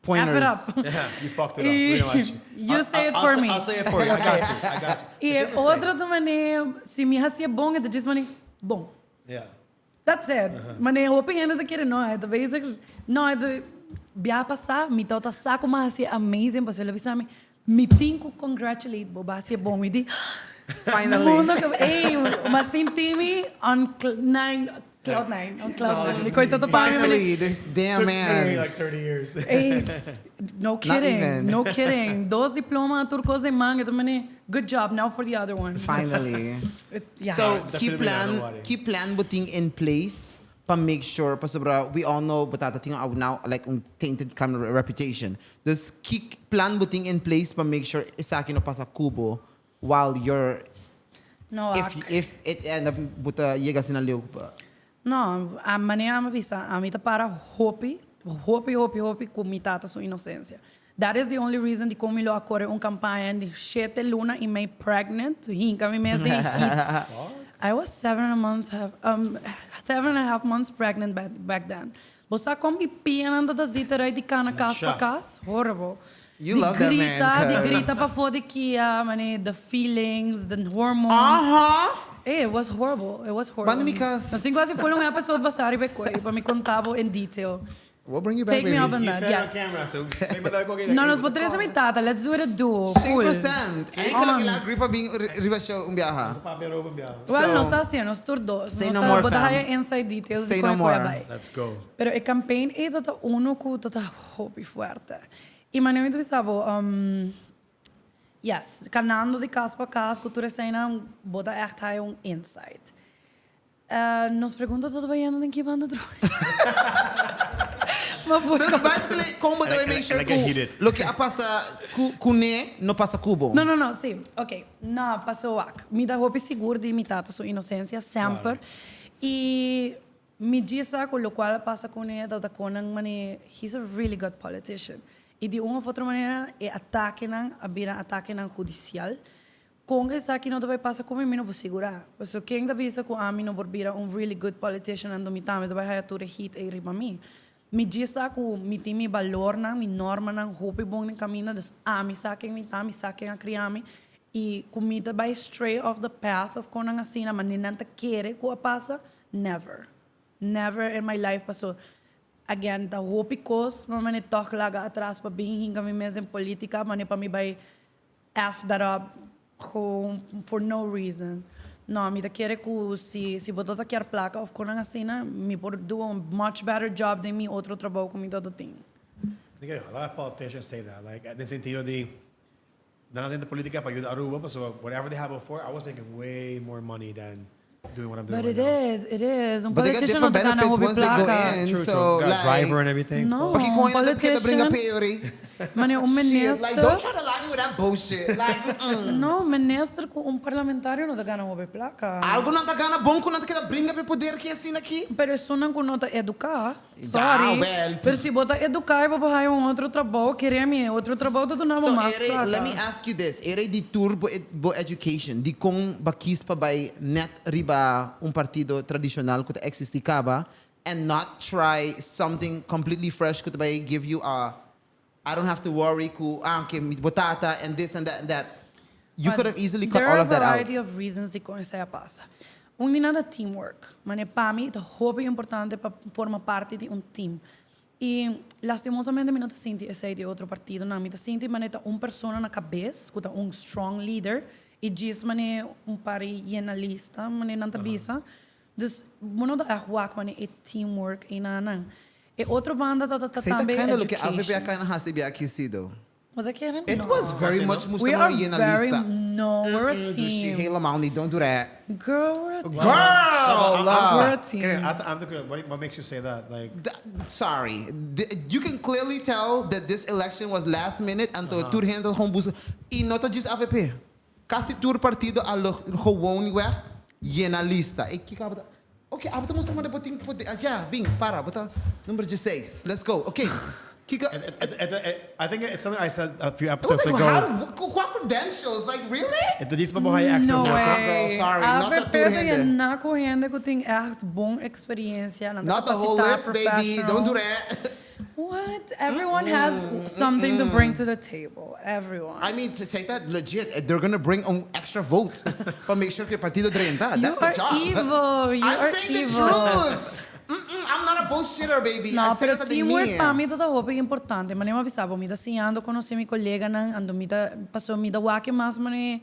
F it Pointers. up. Yeah, you fucked it up, pretty much. You say it for me. I'll say it for you, I got you, I got you. Y It's e interesting. otro ta mane, si mi hacié bon, e ta djis mane, bon. Yeah. That's it. Mane hopi hende ta kere no, e ta bezig, no, e ta bia pasa, mi tabata sa ku mi a hasi amazing, pasobra el a bisa mi, mi tin ku congratulate bo, bo a hasi e bon. Mi di, Finally. Mundo ke, ey, mi a sinti mi on nine, cloud nine, on cloud nine. Mi koita ta pa mi, mane. Finally, this damn Took man. me like 30 years. Ey, no kidding, even. no kidding. Dos diploma, tur kos den man, e ta mane, good job, now for the other one. Finally. Yeah. So, ki Definitely not, don't plan, worry. ki plan bo tin in place pa make sure, pasobra we all know bo tata tin a now like un tainted kind of reputation. Dus ki plan bo tin in place pa make sure esaki no pasa ku bo while you're, No, if, ak. if it end up bo ta yega asina leu pa. No, a manera mi a bisa, ami ta para hopi, hopi, hopi, hopi cu mi tata su inocencia. That is the only reason dicon mi lo a core un campaña di shete luna y mei pregnant, hinca mi mes den heat. I was seven and a months half, um, seven and a half months pregnant back, back then. Bo sa con mi pianan ta ta zita eruit di cana cas pa cas? Horrible. You Di love that man, grita, di cuz. grita pafó di kia, mane, the feelings, the hormones. Aha! Eh, it was horrible, it was horrible. Banda mi cas. Nos tin cu haci full un episode basa riba e coy pa mi conta bo in detail. We'll bring you back, Take me baby. up on You that, said it on yes. camera, so maybe like, okay, No, nos por trece mi tata, let's do it a duo, full. 100%. Eigenlijk el a agree pa bin riba show un biaha. Well, So- nos ta haciendo, nos tur dos. Say Nos no ta more, bo ta fam. haya inside details di Say con no e coy a more. bay. Let's go. Pero e campaign ey ta ta uno cu ta ta hopi fuerte. Y manera mi ta bisa bo, um, yes, canando di cas pa cas cu tur eseinan, bo ta echt haya un insight. Nos pregunta todo bayendo den ki banda droga. Ma por Dus basically, con bo ta bay make sure And I get heated. cu loke a pasa cu cune no pasa cu bo? No, no, no, si. Ok. No, paso wak. Mi ta hopi sigur di mi tata su inocencia semper. Y mi djis sa cu locual a pasa cune ta ta con nan mane he's a really good politician. Y di un of otro manera e atakenan a bira atakenan hudicial. Con esaki no ta bay pasa cu mi, mi no por sigura. Pasobra ken ta bisa cu ami no por bira un really good politician anto mi tambe ta bay haya tur e heat ey riba mi. Mi djis sa cu mi tin mi balornan, mi normanan hopi bon den caminda, dus ami sa ken mi ta, mi sa ken a cria mi y cu mi ta bay stray off the path of con nan asina, ma ni nan ta kere cu a pasa, never. Never in my life paso again ta hopi cos ma mane tog laga atras pa bin hinca mi mes den politica mane pa mi bay F that up gewoon for no reason. No, mi ta kere cu si si bo ta ta kier placa of conan asina, mi por do a much better job den mi otro trabou cu mi ta ta tin. I think a lot of politicians say that, like den sentido di nan a den politica pa yuda Aruba, pasobra whatever they have before, I was making way more money than doing what I'm doing But right it now. is, it is. Un But they got politician no different ta gana benefits hopi once they go placa. in. True, so, true. Got a like, driver and everything. No, Paki un coin na keda bringa politician. peori. Mane, un Shit, minister. like, don't try to lie me with that bullshit. Like, mm-mm. No, un minister cu un parlamentario no ta gana hopi placa. Algo nan ta gana bon cu nan ta keda bringa pe poder ki asina aki. Pero esunnan cu no ta educa, Ja, sorry. wel. Pero si bo ta educa y bo por haya un otro trabou, kere mi e otro trabou ta duna bo So, mas Ere, placa. let me ask you this. Ere di tur bo, bo education, di con bo kies pa bay net riba un partido tradicional cu ta existi caba and not try something completely fresh cu ta bay give you a I don't have to worry cu ah okay mi bo tata and this and that and that. You could have easily cut There all are of that out. variety of reasons dikon esei a pasa. Un di nan ta teamwork. Mane pa mi ta hopi importante pa forma parti di un team. I lastimosamente mi no ta sinti esei di otro partidonan. Mi ta sinti mane ta un persona na kabes ku ta un strong leader i djis mane un par di yena lista mane nan ta bisa. Dus bo no ta ègt wak mane e teamwork ei nan. E otro banda ta ta Sei ta tambe kinda loke AVP a education. kinda hasi bia aki si though. Bo ta kere? It No. was very much We mustra are no yena very, lista. no, we're a Dushi, team. helemaal niet, don't do that. Girl, we're a team. Girl! We're a team. Okay, I'm the what makes you say that? Like, Sorry. You can clearly tell that this election was last minute anto tur hende ta gewoon buska. Y no ta djis avp. Casi tur partido a lo gewoon weg yena lista. E kiko abo ta. Ok, abo ta mustra manera bo tin poder. Ah, ya, bin, para, bo ta number dieseis. Let's go. Ok. Kiko. I think it's something I said a few It episodes was like, ago. how, cu cua credentials? Like, really? E ta djis pa bo haya extra No voto. way. Girl, sorry, not AVP dat tur ta hende. yena cu hende cu tin echt bon experiencia. Nan ta Not the whole capacita, list, baby. Don't do professional. that. What? Everyone has something to bring to the table. Everyone. I mean, to say that legit, eh, they're gonna bring un extra vote pa make sure cu e partido drenta. You That's the are job. evil. You I'm are saying evil. the truth. Mm-mm, I'm not a bullshitter, baby. No, I say pero that in teamwork me. pa mi ta hopi importante. Mane mi a bisa bo, mi ta siñando conoce mi coleganan, ando mi ta paso mi ta wak e mas mane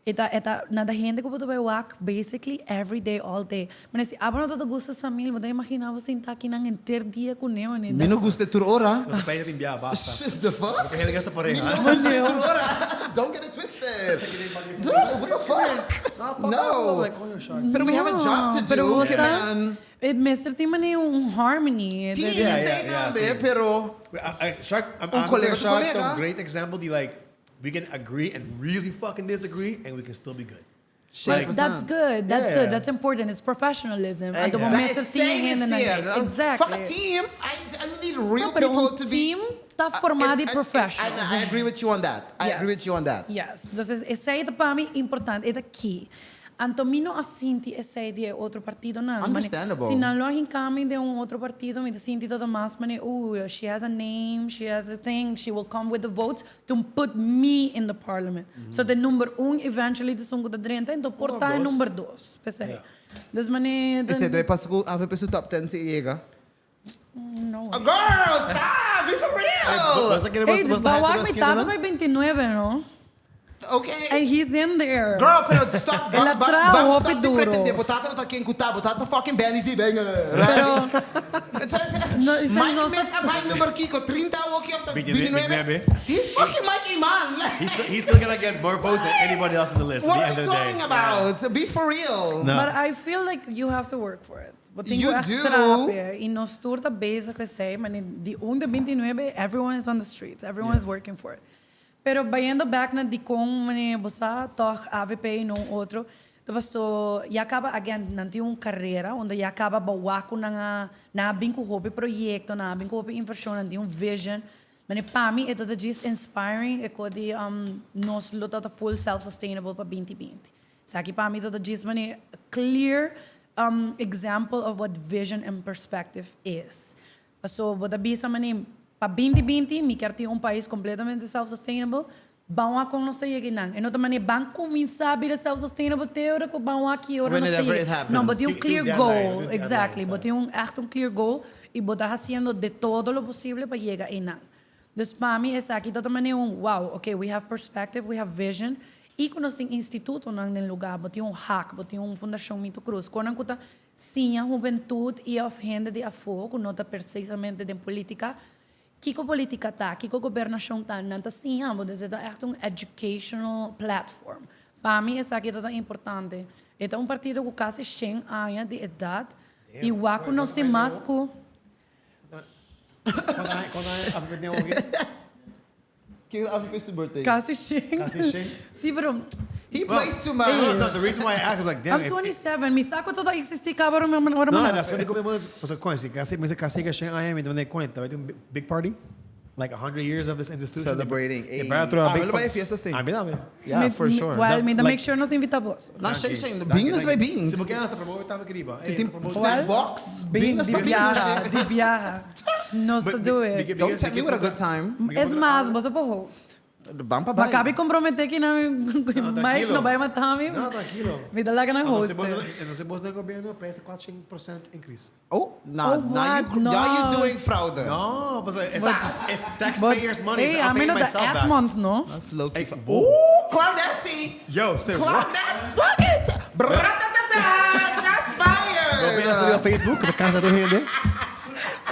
e ta e ta nada hende cu bo ta bay wak basically every day all day. Mane si abo no ta ta gusta Samil, bo ta imagina bo sinta akinan henter dia cune mane. Mi no gusta e tur ora. No ta p'e tin bia, basta. The fuck? Porque hende gasta pareha. Mi no gusta e tur ora. Don't get it twisted. Dude, what the fuck? No. Pero we have a job to do. Pero bo Ke sa, man. e mester tin mane un harmony. Tin, Yeah, esey yeah, yeah, tambe, tin. pero. Shark, Un I'm colega with tu Shark, colega. a great example di like, we can agree and really fucking disagree and we can still be good. Like, That's good. That's Yeah. good. That's important. It's professionalism. Anto bo That mester is tin hende na same dje. Exactly. Fuck a team. I need real No, pero people un to be team ta formá di And professionals. I agree with you on that. I agree with you on that. Yes. Entonces, esei ta pa mi importante. E ta key. Anto mi no a sinti esei di e otro partidonan. Mane, Understandable. si nan lo a hinca mi den un otro partido, mi ta sinti todo mas mane, ooh, she has a name, she has a thing, she will come with the votes to put me in the parliament. So de number un eventually ta esun cu ta drenta, enton por ta e number dos. P'esei. Dus mane, Esei ta e pasa cu avp su top ten si e yega. No way. Girl, stop! Be for real! Basta kere Hey, basta ba wak haya mi tata bay 29, no? Okay. And he's in there. Girl, pero stop, El a ba, ba, traha ba, hopi stop di duro. pretende. Bo tata no ta ken ku ta, bo tata fucking Benny Z Banger. Pero, no, esei Mike no mes a bai number kiko, 30 awoki of ta 29. 29. He's fucking Mike Eman. Like, He's still gonna get more votes than anybody else in the list at what the are end we of the day. talking about? Be for real. No. But I feel like you have to work for it. Bo tin You ku echt do. traha p'e. I nos tur ta bezig ku esei, ma di un te 29, everyone is on the streets. Everyone is working for it. Pero bayendo back na dikon manera bo sa tog avp y no un otro, ta pasto ya caba again nan tin un carera unda ya caba bo wak cu nan a nan a bin cu hopi proyecto, nan a bin cu hopi inversion, nan tin un vision. Manera pa mi e ta ta djis inspiring e co di nos lo ta ta full self sustainable pa 2020. Esaki pa mi ta ta djis manera clear example of what vision and perspective is. Paso bo ta bisa mane pa 2020 mi kier tin un pais completamente self sustainable, ban wak con nos ta yega einan. E no ta mane ban cuminsa bira self sustainable te ora cu ban wak ki ora nos ta Whenever yega. it happens. No, bo tin un Tin clear un deadline, goal. tin un Exactly. deadline, Bo tin un echt un clear goal y bo ta haciendo de todo lo posible pa yega einan. Dus pa mi esaki ta ta mane un wow, okay, we have perspective, we have vision y cu nos tin institutonan den lugar, bo tin un hak, bo tin un Fundacion Mito Cruz, conan cu ta Siña hubentud i òf hende di afó ku no ta persisamente den polítika, kiko polítika ta, kiko gobernashon ta, nan ta siña bo. Dus e ta ègt un educational platform. Pa mi esaki ta tan importante. E ta un partido ku kasi shen aña di edat i wak ku nos tin mas ku. Kiko avp su birthday? Kasi shen. Kasi shen. Sí, pero. He plays too much. No, no, the reason why I asked, I'm like, damn. I'm 27. Mi sa cu todo a existi caba ora mi ora mi No, nace. that's what they o sea, coño, si casi, me dice casi que shen aña, me doy cuenta, va a un big party. Like 100 years of this institution. Celebrating. They better throw a Ah, big mi lo bai party. fiesta si. A mi tambe. Yeah, Mi- for mi- sure. Well, That's mi ta like- make sure nos invita bos. Na, sheng sheng. Danki, Bing nos danki. bai bing. Si bo kier hasta promover tambe keriba. Si tin What? snack box. Bing, nos di ta bing biaha, nos. di biaha. Nos ta do it. Don't tempt me with a good time. Es mas, bo sa por host. Ban pa Ma bai. cabe compromete ki nan Mike no bai mata mi. No, tranquilo. Mi ta laga nan host. Entonces bos den gobierno presta 400% increase. Oh, now, Oh, now you what? No. now you doing fraude. No, but it's, it's taxpayers money. Hey, so I'm ami paying no ta myself back. Edmond, no? That's low key. Hey, boom. Ooh, clown that tea. Yo, say Clown what? that bucket. Bratatata. Shots Bo fired. bina sa Facebook, ta casa tur hende.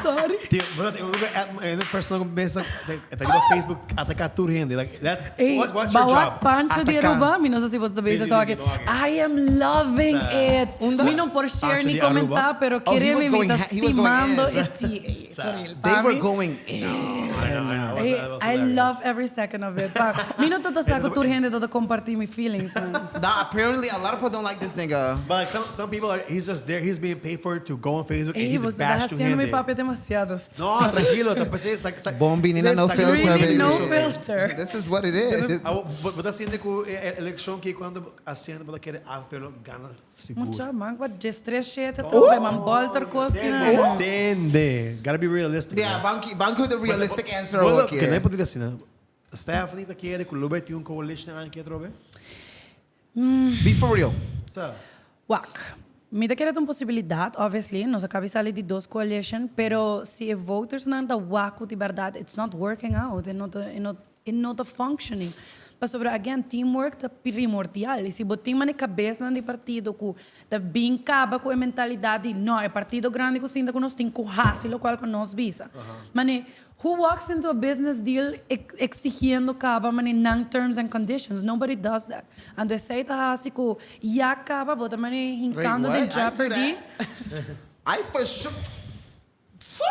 Sorry. Tío, bueno, tengo que add my persona con mesa, te riba Facebook, ataca tur hende. Like, that, Ey, what's your ba wak job? Pancho di Ataca. Aruba, mi no sa si bo ta Sí, bezig sí, toch. sí, sí, wak. I am loving it. Unda? Mi no por share Pancho ni di comenta, Aruba. pero Oh, he kere was mi mi going ta he was going stimando in. e TA. For real. They Pa were mi, going in. I know, I know. Ey, That was I hilarious. love every second of it. Pa, mi no ta sa cu tur hende ta comparti mi feelings. Nah, apparently a lot of people don't like this nigga. But like some people are, he's just there, he's being paid for it to go on Facebook and Ey, he's bo ta bash to haciendo mi hende. papia demasiado. No, tranquilo, te pensé, like, Bon bini na no This filter, Really baby. no filter. This is what it is. Ah, bo ta sinti cu e eleccion cu cuando haciendo bo ta kere AVP lo gana sigur. Mucha man, wat 13 shete toch, man bolter cos ki na. Entende. Gotta be realistic. Yeah, man. banki, banki the realistic answer Bueno, ook que no here. podría decir, no? Stephanie ta kere cu lo bay tin un coalition aki atrobe? Be for real. So, Wak. Mi ta kere ta un posibilidad, obviously, nos a caba di sali di dos coalition, pero si e voters nan ta wak cu di berdad, it's not working out, e no ta, e no, e no ta functioning. Pasobra, again, teamwork ta primordial. Y si bo tin mane cabesnan di partido cu ta bin caba cu e mentalidad di, no, e partido grandi cu sinta cu nos tin cu haci locual cu nos bisa. Mane, who walks into a business deal exigiendo caba mane nan terms and conditions? Nobody does that. Anto esey ta haci cu ya caba bo ta mane hincando Wait, den what? I do jeopardy. that. I for sure. So?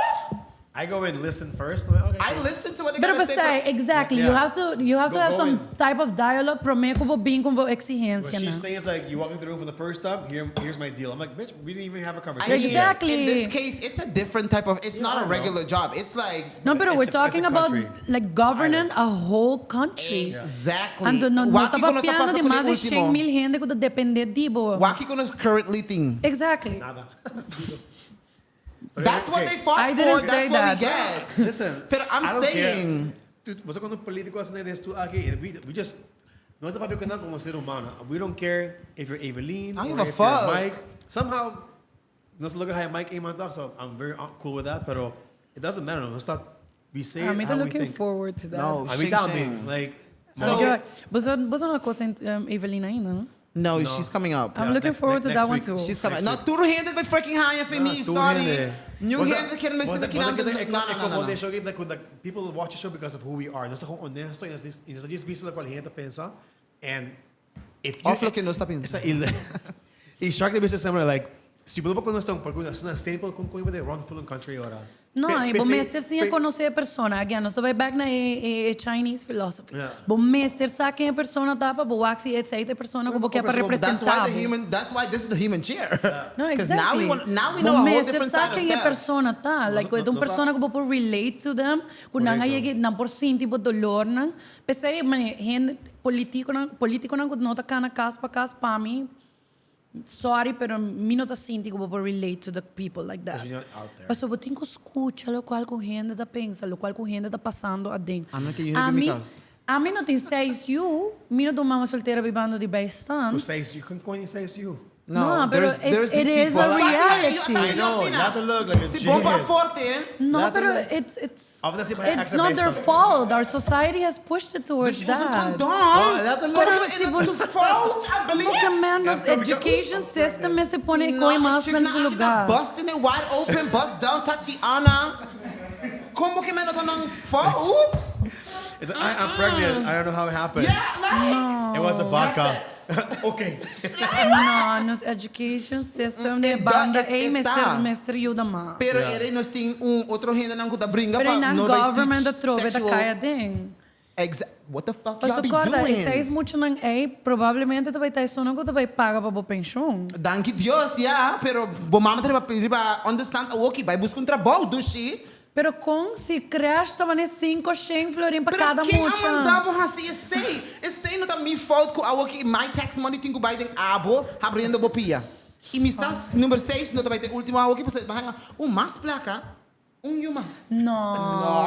I go and listen first. I'm like, okay, I cool. listen to what they Pero gotta say. pensei, exactly. You Yeah. have to Go- have go some in. type of dialogue prome cu bo bin cu bo What exigencia. she's nan. saying is like, you walk into the room for the first time, here's my deal. I'm like, bitch, we didn't even have a I conversation. mean, Exactly. In this case, it's a different type of. It's not I a know. regular job. It's like No, pero It's we're the talking it's the about country. like governing a whole country. Exactly. Anto no, nos Wak ta kico nos a papiando pasa di cu e mas di ultimo. 100 mil hende cu ta depende di bo. Wak kico nos currently tin. Exactly. Nada. That's what Okay. they fought I for. didn't That's say what that. we get. Listen, Pero I'm I don't care. saying. Dude, bo cuando politico hacen esto aki, we just nos ta papia como ser humano. We don't care if you're Evelyn I don't or give a if you're fuck. Mike. Somehow, nos look at how Mike aim dog, so I'm very cool with that. Pero it doesn't matter. Nos ta, we say I'm it how we looking think. forward to that. No, I mean, shing, tambe, shing. like, So- So, bo no conoce Evelyn ainda, no? No, she's coming up. I'm Yeah, looking forward to next that one week. too. She's coming. Next No, week. tur hende bay freaking haya for me. Ah, tur Sorry. hende. New Bo hende kier me sinta kinan. No, no, no, no. show like, people watch the show because of who we are. Nos ta gewoon honesto y nos ta bisa loke hende ta pensa. And if you Of loke nos ta pensa. Y Shark the Business Seminar, like, si bo conoce un porque una staple con con de run full country ora. No, y bo mester siña conoce e persona. Again, nos ta bay back na e Chinese philosophy. Yeah. Bo mester sa ken e persona ta pa bo wak si esey ta e persona cu bo kier pa That's representa. why the human. That's why this is the human chair. No, Because exactly. now we Bo know a whole mester different sa side of ken e Steph. persona ta. Like, No, e un no, persona cu bo por relate to them, cu nan a Correcto. yega, nan por sinti bo dolornan. P'esey, mane, hende politiconan, politiconan cu no ta cana cas pa cas pa mi, sorry, pero mi no ta sinti cu bo por relate to the people like that. Because you're not out there. Pasobra bo tin cu scucha locual cu hende ta pensa, locual cu hende ta pasando aden. A no que yo riba mi cas. Ami no tin seis yu, mi no ta un mama soltera bibando di bijstand. Cu seis yu, con con seis yu. No, No, pero there's it these is people. a reality. I know, laat het look like a Si bomba genius. forte, eh? No, Laat pero het- it's Of dat is maar it's extra not their bijstand. fault. Our society has pushed it towards Dus je usa that. condom. Oh, laat het Como look. que e no su fault, I believe. Porque man, nos Yeah, education system mester pone No, coi mas chick, na na, su lugar. Busting it wide open, bust down Tatiana. Como que me no nan fault? It's like, I'm pregnant. I don't know how it happened. Yeah, like. It was the vodka. Have sex. Okay. No, nos education system de It banda it- ei it mester ta. mester yuda mas. Pero ere nos tin un otro hende nan ku ta bringa Pero pa nan no bay government teach atrobe ta sexual- cai aden. What the fuck Paso y'all be corda, doing? e seis muchanan ei probablemente ta bay ta esunnan ku ta bay paga pa bo penshun. Danki Dios, ya, pero bo mama ta riba riba understand awoki, bay busca un trabou, dushi. Pero con si crash ta mane cinco shen florin pa Pero cada ken a mucha. manda bo haci esey? Esey no ta mi fout cu awoki my tax money tin cu bay den abo habriendo bo pia. Y mi sa number seis no ta bay te ultimo awoki pasobra bo haya un mas placa. Un yu mas. No,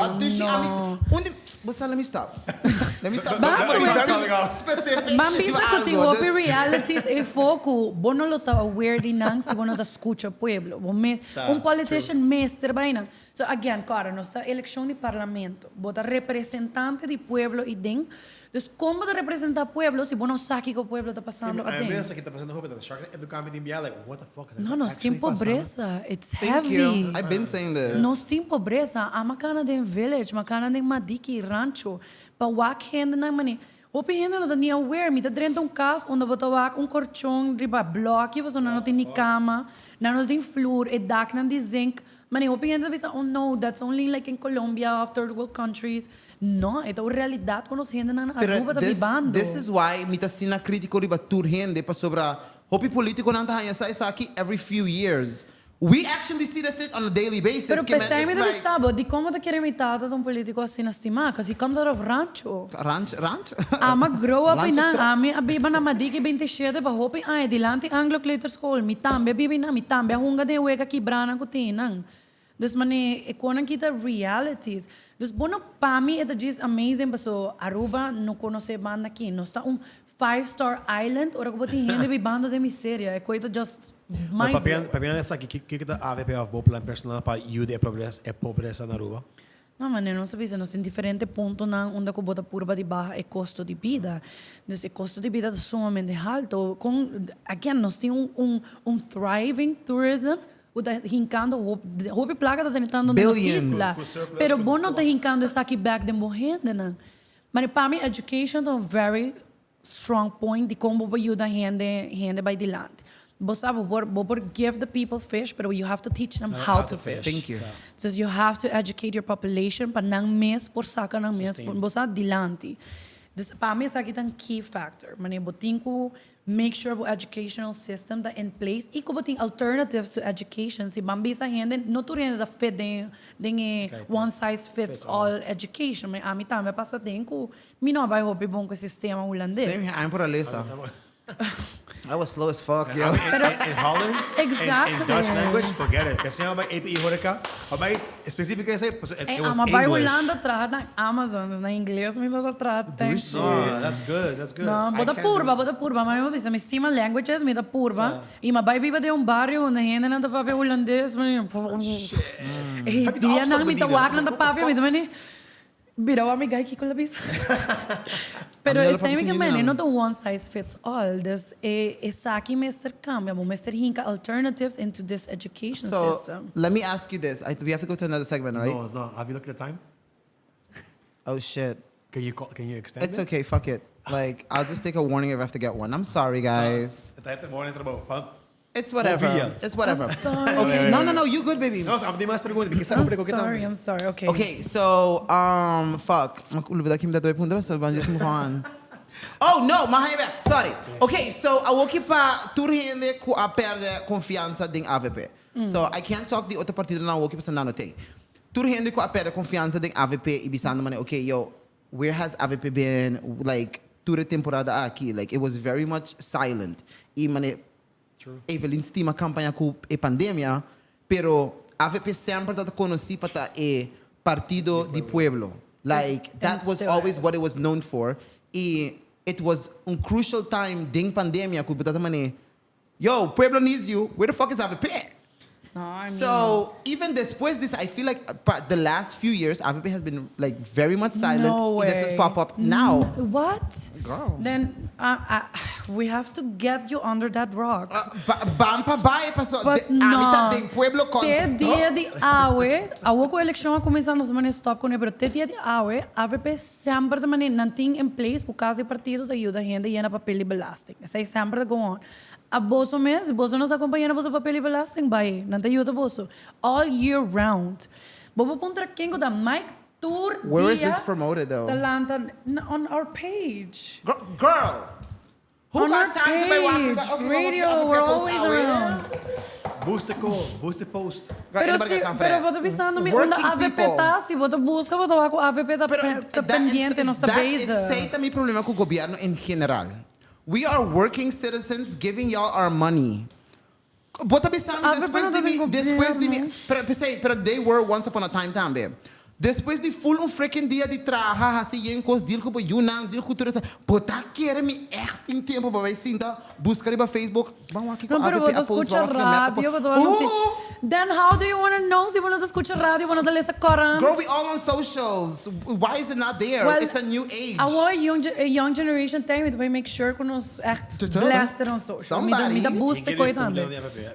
No, dus no. ami, un di, bo sa, let me stop. Let me stop. Basta, Very wet. specific. Ban bisa cu tin Algo, hopi dus- realities e foco. Bo no lo ta aware di nan si bo no ta scucha pueblo. Bo me, Sa, un politician mester bay nan. So again, cora, nos ta eleccion di parlamento. Bo ta representante di pueblo y den. Dus kon bo ta representá pueblo si bo no sa kiko pueblo ta pasando Ami aden? no sa ki ta pasando hopi, ta Shark eduká mi tin bia like what the fuck is No, nos actually tin pasando? pobresa. It's Thank you. heavy. I've been saying this. Nos tin pobresa. Ama kana den village, ma kana den Madiki, Rancho. Pa wak hendenan mane. Hopi hende no ta ni aware. Mi ta drenta un kas unda bo ta wak un korchon riba blòki pasobra nan no tin ni kama, nan no tin flur, e daknan di zink. Mane hopi hende ta bisa, oh no, that's only like in Colombia of third world countries. No, e ta un realidat ku nos hendenan na Pero Aruba ta this, bibando. this is why mi ta asina kritiko riba tur hende pasobra hopi politikonan ta haña sa esaki every few years. We actually see this shit on a daily basis. Pero Ke men, p'esei mi it's ta like. bisa bo, dikon bo ta kere mi tata ta un politico asina stimá? Cause he comes out of rancho. Ranch, ranch? Ama grow up einan. Lanchester? Ami a biba na Madiki 27 pa hopi aña dilanti Anglo Kleuterschool. Mi tambe a biba einan. Mi tambe a hunga den e wega kibranan ku tin einan. Dus mane e konan ki ta realities. Dus bo no, pa mi e ta djis amazing paso Aruba no konosé banda aki. Nos ta un Five star island ora ku bo tin hende bibando den miseria e koi ta just mind Papia blow. papia di esaki kiko ta avp of bo plan personal pa yuda e pobresa e pobresa na Aruba? No manera nos a bisa nos tin diferente puntonan unda ku bo ta purba di baha e kosto di bida. Dus e kosto di bida ta sumamente halto. Kon again nos tin un un un thriving tourism ku ta hinkando hopi plaka ta tentando na nos Billions. isla. Pero bo no ta hinkando esaki bek den bo hendenan. Mane pa mi education ta un very strong point di kon bo por yuda hende hende bai dilanti. Bo sa bo por bo por give the people fish pero you have to teach them how to fish. Thank you. So you have to educate your population pa nan mes por saka nan mes bo sa dilanti. Dus pa mi esaki ta un key factor. Mane bo tin ku Make sure bo educational system ta in place y cu bo tin alternatives to education. Si ban bisa hende, no tur hende ta fit den den e one size fits all education. Mi ami tambe a pasa den cu mi no a bay hopi bon cu e sistema Hulandes. Same here, I'm por a lesa. I was slow as fuck, yo. Pero, In Holland, in Exactly. Dutch language, forget it. Kasi a bay APE horeca, a bay specific esey, pasobra it Ey, was ama bay English. Hulanda traha na Amazon, dus na ingles mi no ta traha tank. No, that's good, that's good. No, bo ta purba, bo ta purba. Ma mi a bisa, mi stima languages, mi ta purba. I mi a bai biba den un bario unda hendenan ta papia hulandes. E dianan mi ta wak nan ta papia, mi ta meni, bira wak mi gai kiko la bisa. Pero esei mi ke meni, no ta one size fits all. Dus e esaki mester cambia. Bo mester hinca alternatives into this education So, system. let me ask you this. I, we have to go to another segment, right? No, no. Have you looked at the time? Oh shit. Can you call, can you extend It's it? okay, fuck it. Like, I'll just take a warning if I have to get one. I'm sorry, guys. Ta e warning trabou. Pa- It's whatever. Via. It's whatever. I'm sorry. Okay, no, no, no, you good, baby. No, am tin mas pregunta. Mi I'm sorry, I'm sorry. Okay. Okay, so, fuck. Ma lubida ki mi ta doy puntra, so ban just move on. Oh, no, ma haya bek. Sorry. Okay, so awoki pa tur hende ku a perde confianza den AVP. So, I can't talk di otro partidonan awoki pasobra nan no t'ey. Tur hende ku a perde konfiansa den avp i bisando manera ok yo where has avp been like tur e temporada aki like it was very much silent i manera Evelyn stima kampaña ku e pandemia pero avp semper ta konosí pa ta e partido di pueblo like that was always what it was known for i it was un crucial time den pandemia ku bo ta ta manera Yo, pueblo needs you, where the fuck is avp? No, I mean, So, even despues di I feel like pa the last few years avp has been like very much silent No y this has way. pop up now. What? Girl. Then we have to get you under that rock. Ba ban pa bai paso Pas de, ami ta no. den pueblo Te consto. dia di awe, awo ku elekshon a kuminsá nos mane stop kuné, pero te dia di awe, avp semper ta mane nan tin in place ku kas di partido ta yuda hende yena papel di belasting. Esei semper ta go on. A boso mes, boso no sa compañia na boso papel di belasting, bai, nan ta yuda boso. All year round. Bo por puntra ken ku ta Mike tur Where is dia this promoted though? ta lanta on our page. Girl! Who On got our time to bai wak page, riba? Okay, radio, okay, we're post always awe. around. Boost the call, boost the post. Girl, Pero anybody si, got time for pero that? bo ta bisando mi unda Working AVP people. ta, si bo ta busca bo ta wak ku AVP ta, Pero ta that- pendiente, nos ta that is bezig. Esey ta mi problema cu gobierno en general. We are working citizens giving y'all our money. Bo ta bisa mi AVP despues no di ta mi, den despues di mi, gobierno. pero p'esey, pero they were once upon a time tambe. Despues di full un freaking dia di traha, haci yen cos, deal cu bo yunan, deal cu tur esa, bo ta kere mi echt tin tempo pa bay sinta busca riba Facebook, ban wak kico No, pero AVP bo ta a post, scucha ban wak kico mep a post. radio, bo ta wak noti- Ooh! Then how do you want to know si bo no ta scucha radio, bo no ta lesa corant? Girl, we all on socials. Why is it not there? Well, It's a new age. Awor young, ge- young generation tin, mi ta bay make sure cu nos echt Tutu. blasted on social. Mi ta, mi ta Somebody. boost e coy tambe.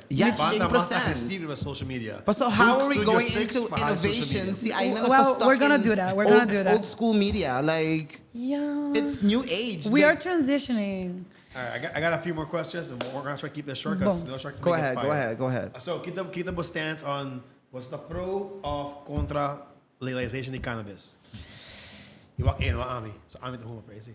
Yeah, Banda mas 100%. agresivo riba social media. But so how Book are we Studio going 6 into behind social innovation? media. See, I know Well, stuck we're gonna in do that. We're gonna old, do that. Old school media, like Yeah. it's new age. We are Like, transitioning. All right, I got a few more questions, and we're gonna try to keep this short because Bon. no shark. Go ahead, go ahead, go ahead. So keep the stance on what's the pro of contra legalization di cannabis. You walk in, ami. So ami ta huma crazy.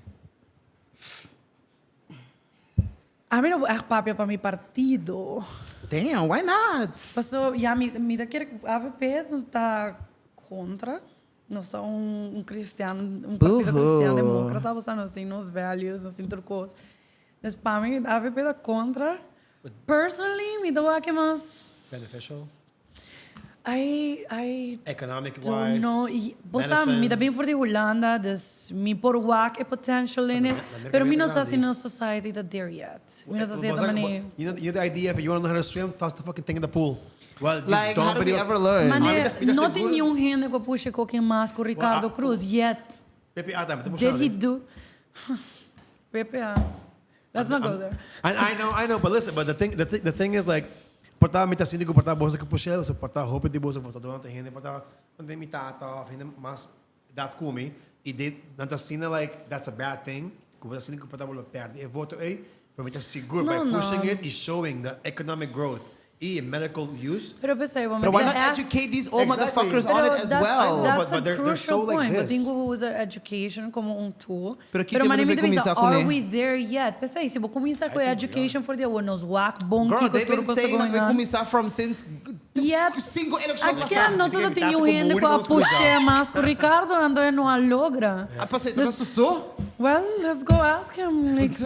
Ami no echt papia pa mi partido. Damn, why not? Paso, ja, mi ta kere AVP ta contra. Nos ta un cristian, un partido Boo-hoo. cristian democrata, o sea, nos tin nos values, nos tin tur cos. Dus pa mi, AVP ta contra. Personally, mi ta wak mas Beneficial, I economic don't wise. know. Y, bo sa, mi ta bin for di Hulanda, dus mi por wak e potential in it. La Pero mi no merca sa si grandi. nos society ta there yet. Mi no sa si e ta mane... You know the idea if you want to learn how to swim, toss the fucking thing in the pool. Well, just Like, don't how do we put it- ever learn? Mane, Mi ta no tin seguro- niun hende cu a pusha coke mas cu Ricardo Well, Cruz yet. PPA tambe, ta Did pushando. he do... PPA. Let's not go there. I know, but listen, but the thing is like, por ta mi ta sinti cu por ta boso cu push'e, so por ta hopi di boso votadornan ta hende, por ta hende mi tata of hende mas edad cu mi, y de, nan ta sinti like that's a bad thing, cu bo ta sinti cu por ta bo lo perde e voto ey, pero mi ta sigur No, by no. pushing it y showing the economic growth y medical use. Pero pensei, bo But why mester not echt- educate these old Exactly. motherfuckers on Pero it as that's, well? That's But a they're crucial so like point. Bo this. tin cu usa education como un tool. Pero ki Pero tempo mane nos mi bay ta bisa, cuminsa are cune? we there yet? Pensei, si bo cuminsa cu I think we are. education for di awor nos wak bon Girl, kico they've tur been cos ta saying that going we on. cuminsa from since Yet, cinco election Again, pasa. no ta tin Tanto un hende como cu a único nos pushe mas cu Ricardo, anto e no a logra. Ah, pasa, ta suso? Well, let's go ask him. Like,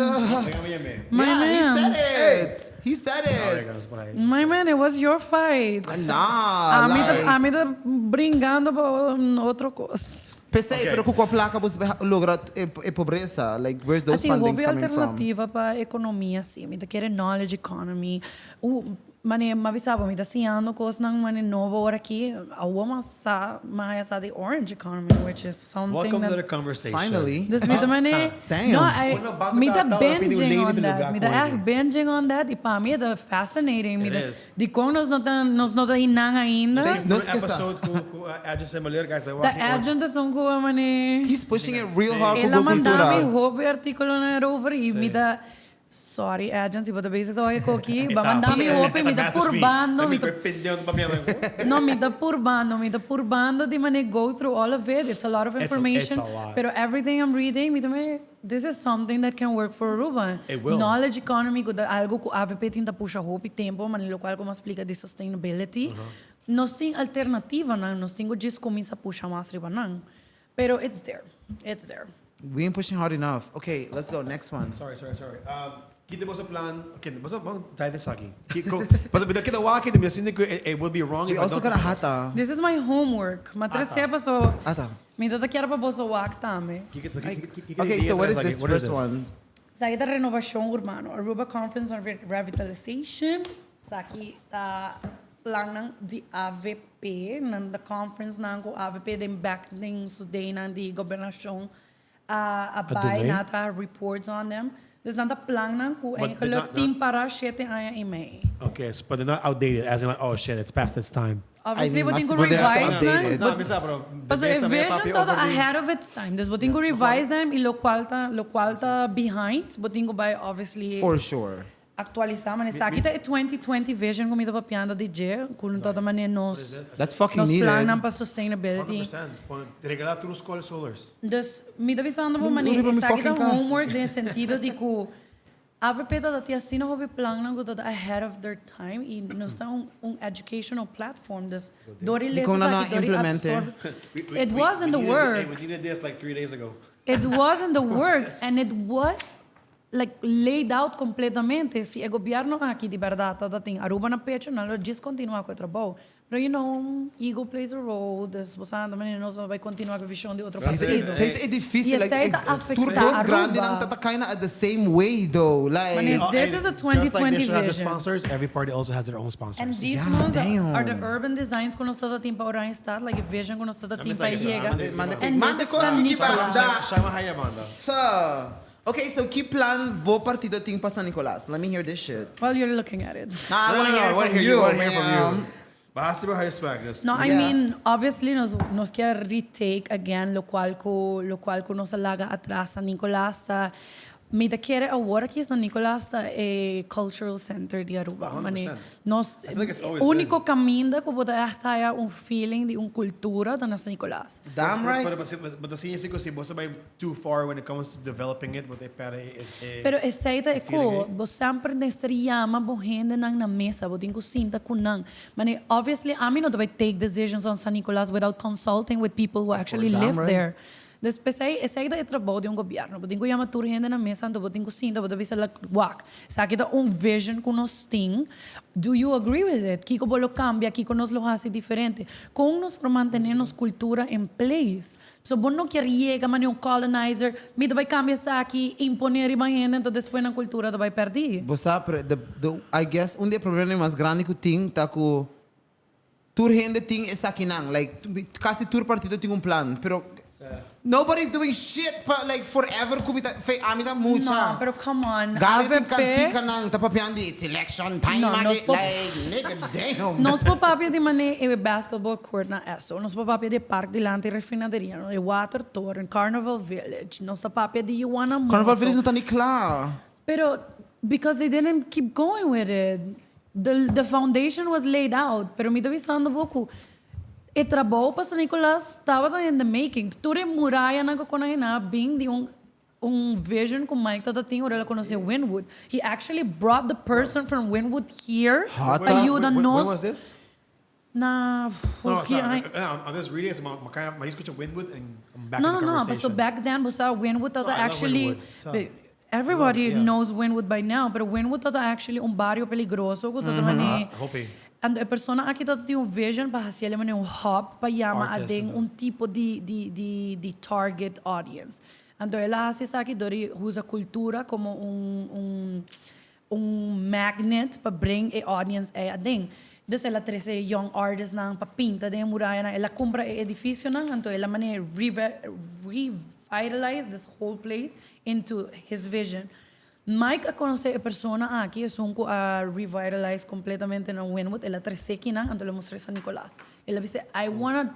my Yeah, he man. said it. He said it. My man, it was your fight. Nah, Ami ta, like, ami ta bringando pa un otro cos. Pensei, Okay. pero cu cua placa bo logra e pobreza? Like, where's those Asina, fundings hopi coming from? alternativa pa economia, si. Mi ta kere knowledge economy. U, mane, m'a bisa bo, mi ta siñando cosnan mane nobo ora aki. Awo m'a sa, m'a haya sa di orange economy, which is something Welcome that to the conversation. Finally. Dus mi ta mane, Damn. no, I, Una banca mi ta ta- ta pidi un binging lady on di that. lugar Mi ta cu echt ele. binging on that. Y pa mi e ta fascinating. Mi It ta, is. di con nos no ta, nos no ta einan ainda. Say- Nos Nos que sa. episode cu cu Agent Simulator guys by Ta walking Agent ta son cu mane. He's pushing it real hard El cu a manda mi cultura. hopi articulonan erover y mi ta sorry Agent si bo ta bezig ta oye koki, ba manda mi hopi mi ta purbando mi ta no mi ta purbando mi ta purbando di mane go through all of it it's a lot of It's a information lot. pero everything I'm reading mi ta mane this is something that can work for Aruba. It will. Knowledge economy cu ta algo cu avp tin ta pusha hopi tempo mane locual cu mi a splica di sustainability. Nos tin alternativanan nos tin cu djis cuminsa pusha mas riba nan. Pero it's there. It's there. We ain't pushing hard enough. Okay, let's go. Next one. Sorry, sorry, sorry. Um, kita boso plan, okay, boso bang dive esaki. Kiko, boso bida kita waki, mi sinti ku it would be wrong We if I also don't. got a hata. This is my homework. Ma tres sepa so Ata. mi tata kier pa boso wak tambe. Okay, so what is this first one? Esaki ta Renovacion Urbano, Aruba Conference on Revitalization. Esaki ta plannan di avp, nan ta conference nan cu avp den back den su daynan di gobernacion a a bay, nan a traha reports on them. Dus nan ta plannan cu eigenlijk tin para shete aña y mei. Okay, so, but they're not outdated, as in like, oh shit, it's past its time. Obviously, I mean, bo tin mas cu bo debe revise update nan. it. No, mi sa, pero Paso e vision ta ahead of its time. Dus bo tin cu revise them y locual ta, locual ta behind, bo tin cu bay obviously For sure. actualisa. Maar esaki ta e 2020 vision cu mi ta papiando di dje, cu no ta ta manera nos, That's fucking nos needed. plannan pa sustainability. 100%. Pon- Regala tur scol solars. Dus mi ta bisando bo manera Riba mi esaki ta fucking cas. homework den sentido di cu Avp ta tin asina hopi plannan cu ta ahead of their time y nos ta un un educational platform dus door di Dicon lesa nan a esaki door di implemente? absorb It was in the We works. needed this like 3 days ago. It was in the works and it was. like laid out completamente. Si e gobierno aki di berdad ta tin Aruba na pecho, nan lo djis continua cu e trabou. Pero ego plays a role, dus bo sa manera nos no bay continua cu e vision di otro partido. Esey ta e dificil, Y like, esey ta tur afecta dos grandi nan Aruba. ta kinda at the same way though. Like, Mane- This is a Just like 2020 they should have the vision. sponsors, every party also has their own sponsors. And these Yeah, ones damn. are the urban designs cu nos ta tin pa Oranjestad, like a vision cu nos ta tin pa yega. Mande And mande this is cos San ki Nicolas. banda. Shama Haya Manda. So, okay, so ki plan bo partido tin pa San Nicolas? Let me hear this shit. Well, you're looking at it. Nah, I No, wanna no, no, hear I it wanna from hear you, you. I wanna hear from ma'am. you. But it has to be high swag. Just No, I mean, obviously nos kier retake again locual cu nos a laga atras. San Nicolas ta, mi ta kere awor aki San Nicolas ta e cultural center di Aruba. Mane, 100%. nos I feel like it's always unico caminda cu bo ta echt haya un feeling di un cultura ta na San Nicolas. Damn right. But the thing is, si bo ta bay too far when it comes to developing it, what they pere is a Pero esey ta e feeling cu, bo semper mester yama bo hendenan na mesa, bo tin cu sinta cu nan. Mane, obviously, ami no ta bay take decisions on San Nicolas without consulting with people who actually Damn live right. there. Dus esey ta e trabou di un gobierno. Bo tin cu yama tur hende na mesa, anto bo tin cu sinta, bo ta bisa like, wak. Esaki ta un vision cu nos tin. Do you agree with it? Kico bo lo cambia, kico nos lo haci diferente? Con nos por mantene nos cultura in place? So bo no kier yega mane un colonizer, mi ta bay cambia esaki, impone riba hende, anto despues nan cultura ta bay perdi. Bo sa, pero I guess, un di e problema mas grandi cu tin, ta cu tur hende tin esakinan. Like, casi tur partido tin un plan, pero nobody's doing shit pa, like, forever cu mi ta, fe, ami ta mucha. No, pero come on, Gary tin AVP cantica nan, ta papiando di it's election time, No, magi, nos po- like, nigga, damn. Nos por papia di mane e basketball court na Esso. Nos por papia di park dilanti refinaderia, no? E water toren, Carnival Village. Nos ta papia di Yuana Moto. Carnival Village no ta ni cla. Pero because they didn't keep going with it. The foundation was laid out. Pero mi ta bisando bo cu e trabou pa San Nicolas tabata in the making. Tur e murayanan cu con a bin di un vision cu Mike tata tin ora el a conoce Wynwood. He actually brought the person from Wynwood here. Hot. Ayuda When nos. was this? Na, No, okay, sorry. I- I'm just reading. So my escucha Wynwood and I'm back No, in the no, but conversation. so back then, bo sa Wynwood tata No, I love actually, Wynwood. So, everybody love it, yeah. knows Wynwood by now, pero Wynwood tata actually un bario peligroso, cu tata mane, Hopi. And e persona aki tata tin un vision pa haci mane un hub pa yama Artist, aden anto. un tipo di target audience. Anto el a haci esaki dor di usa cultura como un magnet pa bring e audience e aden. Dus el a trece young artists nan pa pinta den muraya nan. El a cumpra e edificio nan, anto el a mane revitalize this whole place into his vision. Mike a conoce e persona aki, esun cu a revitalize completamente na Wynwood. El a trece akinan, anto el a mustra San Nicolas. El a bisa, "I wanna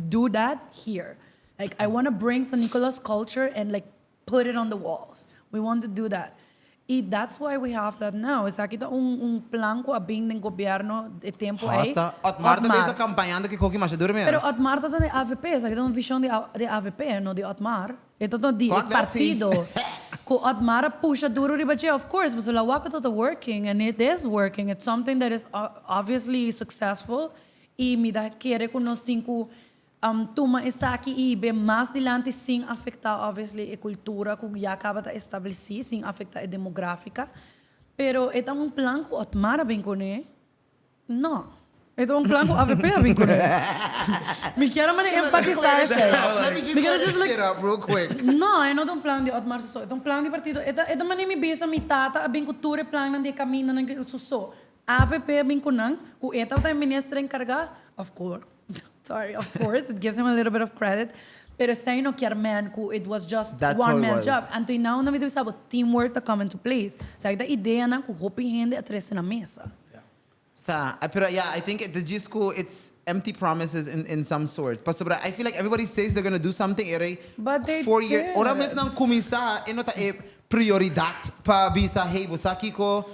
do that here. Like, I wanna bring San Nicolas culture and like put it on the walls. We want to do that." Y that's why we have that now. Esaki ta un plan cu a bin den gobierno e tempo ey. Hota. Otmar tambe Otmar. ta campañando cu coki mas duro mes. Pero Otmar ta di AVP, esaki ta un vision di AVP, no di Otmar. E ta di Fuck that scene. partido. Cu Otmar a pusha duro riba dje, of course, but el a wak cu ta working and it is working. It's something that is obviously successful. Y mi ta kere cu nos tin cu tuma esaki y bay mas dilanti sin afecta obviously e cultura cu ya caba ta estableci, sin afecta e demografica. Pero e ta un plan cu Otmar a bin cune. No. E ta un plan cu AVP a bin cune. Mi kier maar enfatisa esey. Let me just Mi clear kier this just like shit up real quick. No, e no ta un plan di Otmar so. E ta un plan di partido. E ta mane mi bisa mi tata a bin cu tur e plannan di caminda nan su so. AVP a bin cu nan, cu e ta minister encarga, of course. Sorry, of course, it gives him a little bit of credit. Pero esey no kier men cu it was just That's one how it man was. job. Anto now na mi sabi teamwork ta come into place. Esaki ta ideanan cu hopi hende a trece na mesa. Sa, pero yeah, I think the disco, it's empty promises in some sort. Pasobra, I feel like everybody says they're gonna do something, ere But they 4 year, ora mes did. nan cuminsa, e no ta e prioridad pa bisa, "Hey, bo sa kico,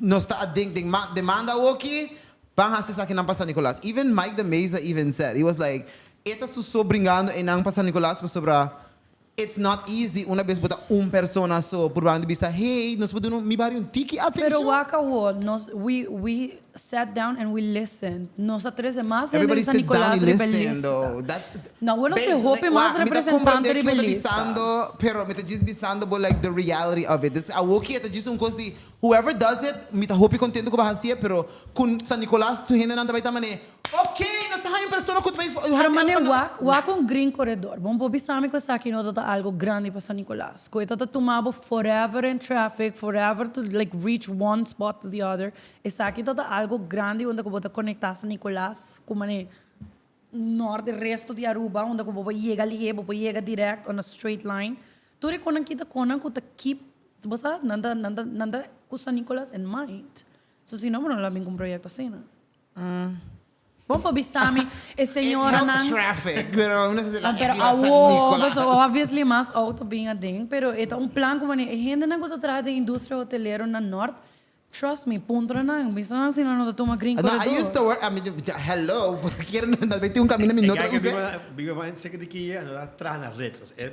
nos ta ding ding demanda aki, ban hasi esaki nan pa San Nicolas." Even Mike de Meza even said, he was like, "E ta su so bringando e nan pa San Nicolas, pasobra, It's not easy una bes bo ta un persona so purbando di bisa, hey, nos por duna mi bario un tiki Pero atencion. wak awo, nos, we, we sat down and we listened. Nos a trece mas hende Everybody di San sits down Nicolas and riba listen, lista. though. That's, No, we no se Babes, hopi like, mas wak, mi ta representante comprende riba kico ta lista. bisando, pero mi ta djis bisando bo like the reality of it. This awoki e ta djis un cos di whoever does it, mi ta hopi contento cu bo haci'e, pero cu San Nicolas su hendenan ta bay ta mane, Ok, nos ta haña un persona cu ta bay haci Pero algo mane pa nos. wak, wak un green corredor. Bon por bisa mi cu esaki no ta ta algo grandi pa San Nicolas. Cu e ta ta tuma bo forever in traffic, forever to like reach one spot to the other. Esaki ta ta algo grandi unda cu bo ta conecta San Nicolas cu mane nort e resto di Aruba unda cu bo por yega lihe, bo por yega direct on a straight line. Tur e conan ki ta conan cu ta keep, bo sa, nan ta, nan ta, nan ta cu San Nicolas in mind. So si no bo no lo a bin cu un proyecto asina. Bon por bisa mi e señoranan. It help traffic, pero no sé si la Pero vida San awo, Nicolas. paso obviously mas auto bin aden, pero e ta un plan cu manera e hendenan cu ta traha den industria hotelero na Noord, trust me, puntra nan, bisa nan si nan no ta tuma green No, corredor. I used to work, I mean, hello, bo ta kier nan bay tin un caminda mi no ta usa. E guy cu biba en cerca di kia, no ta traha na Ritz. As e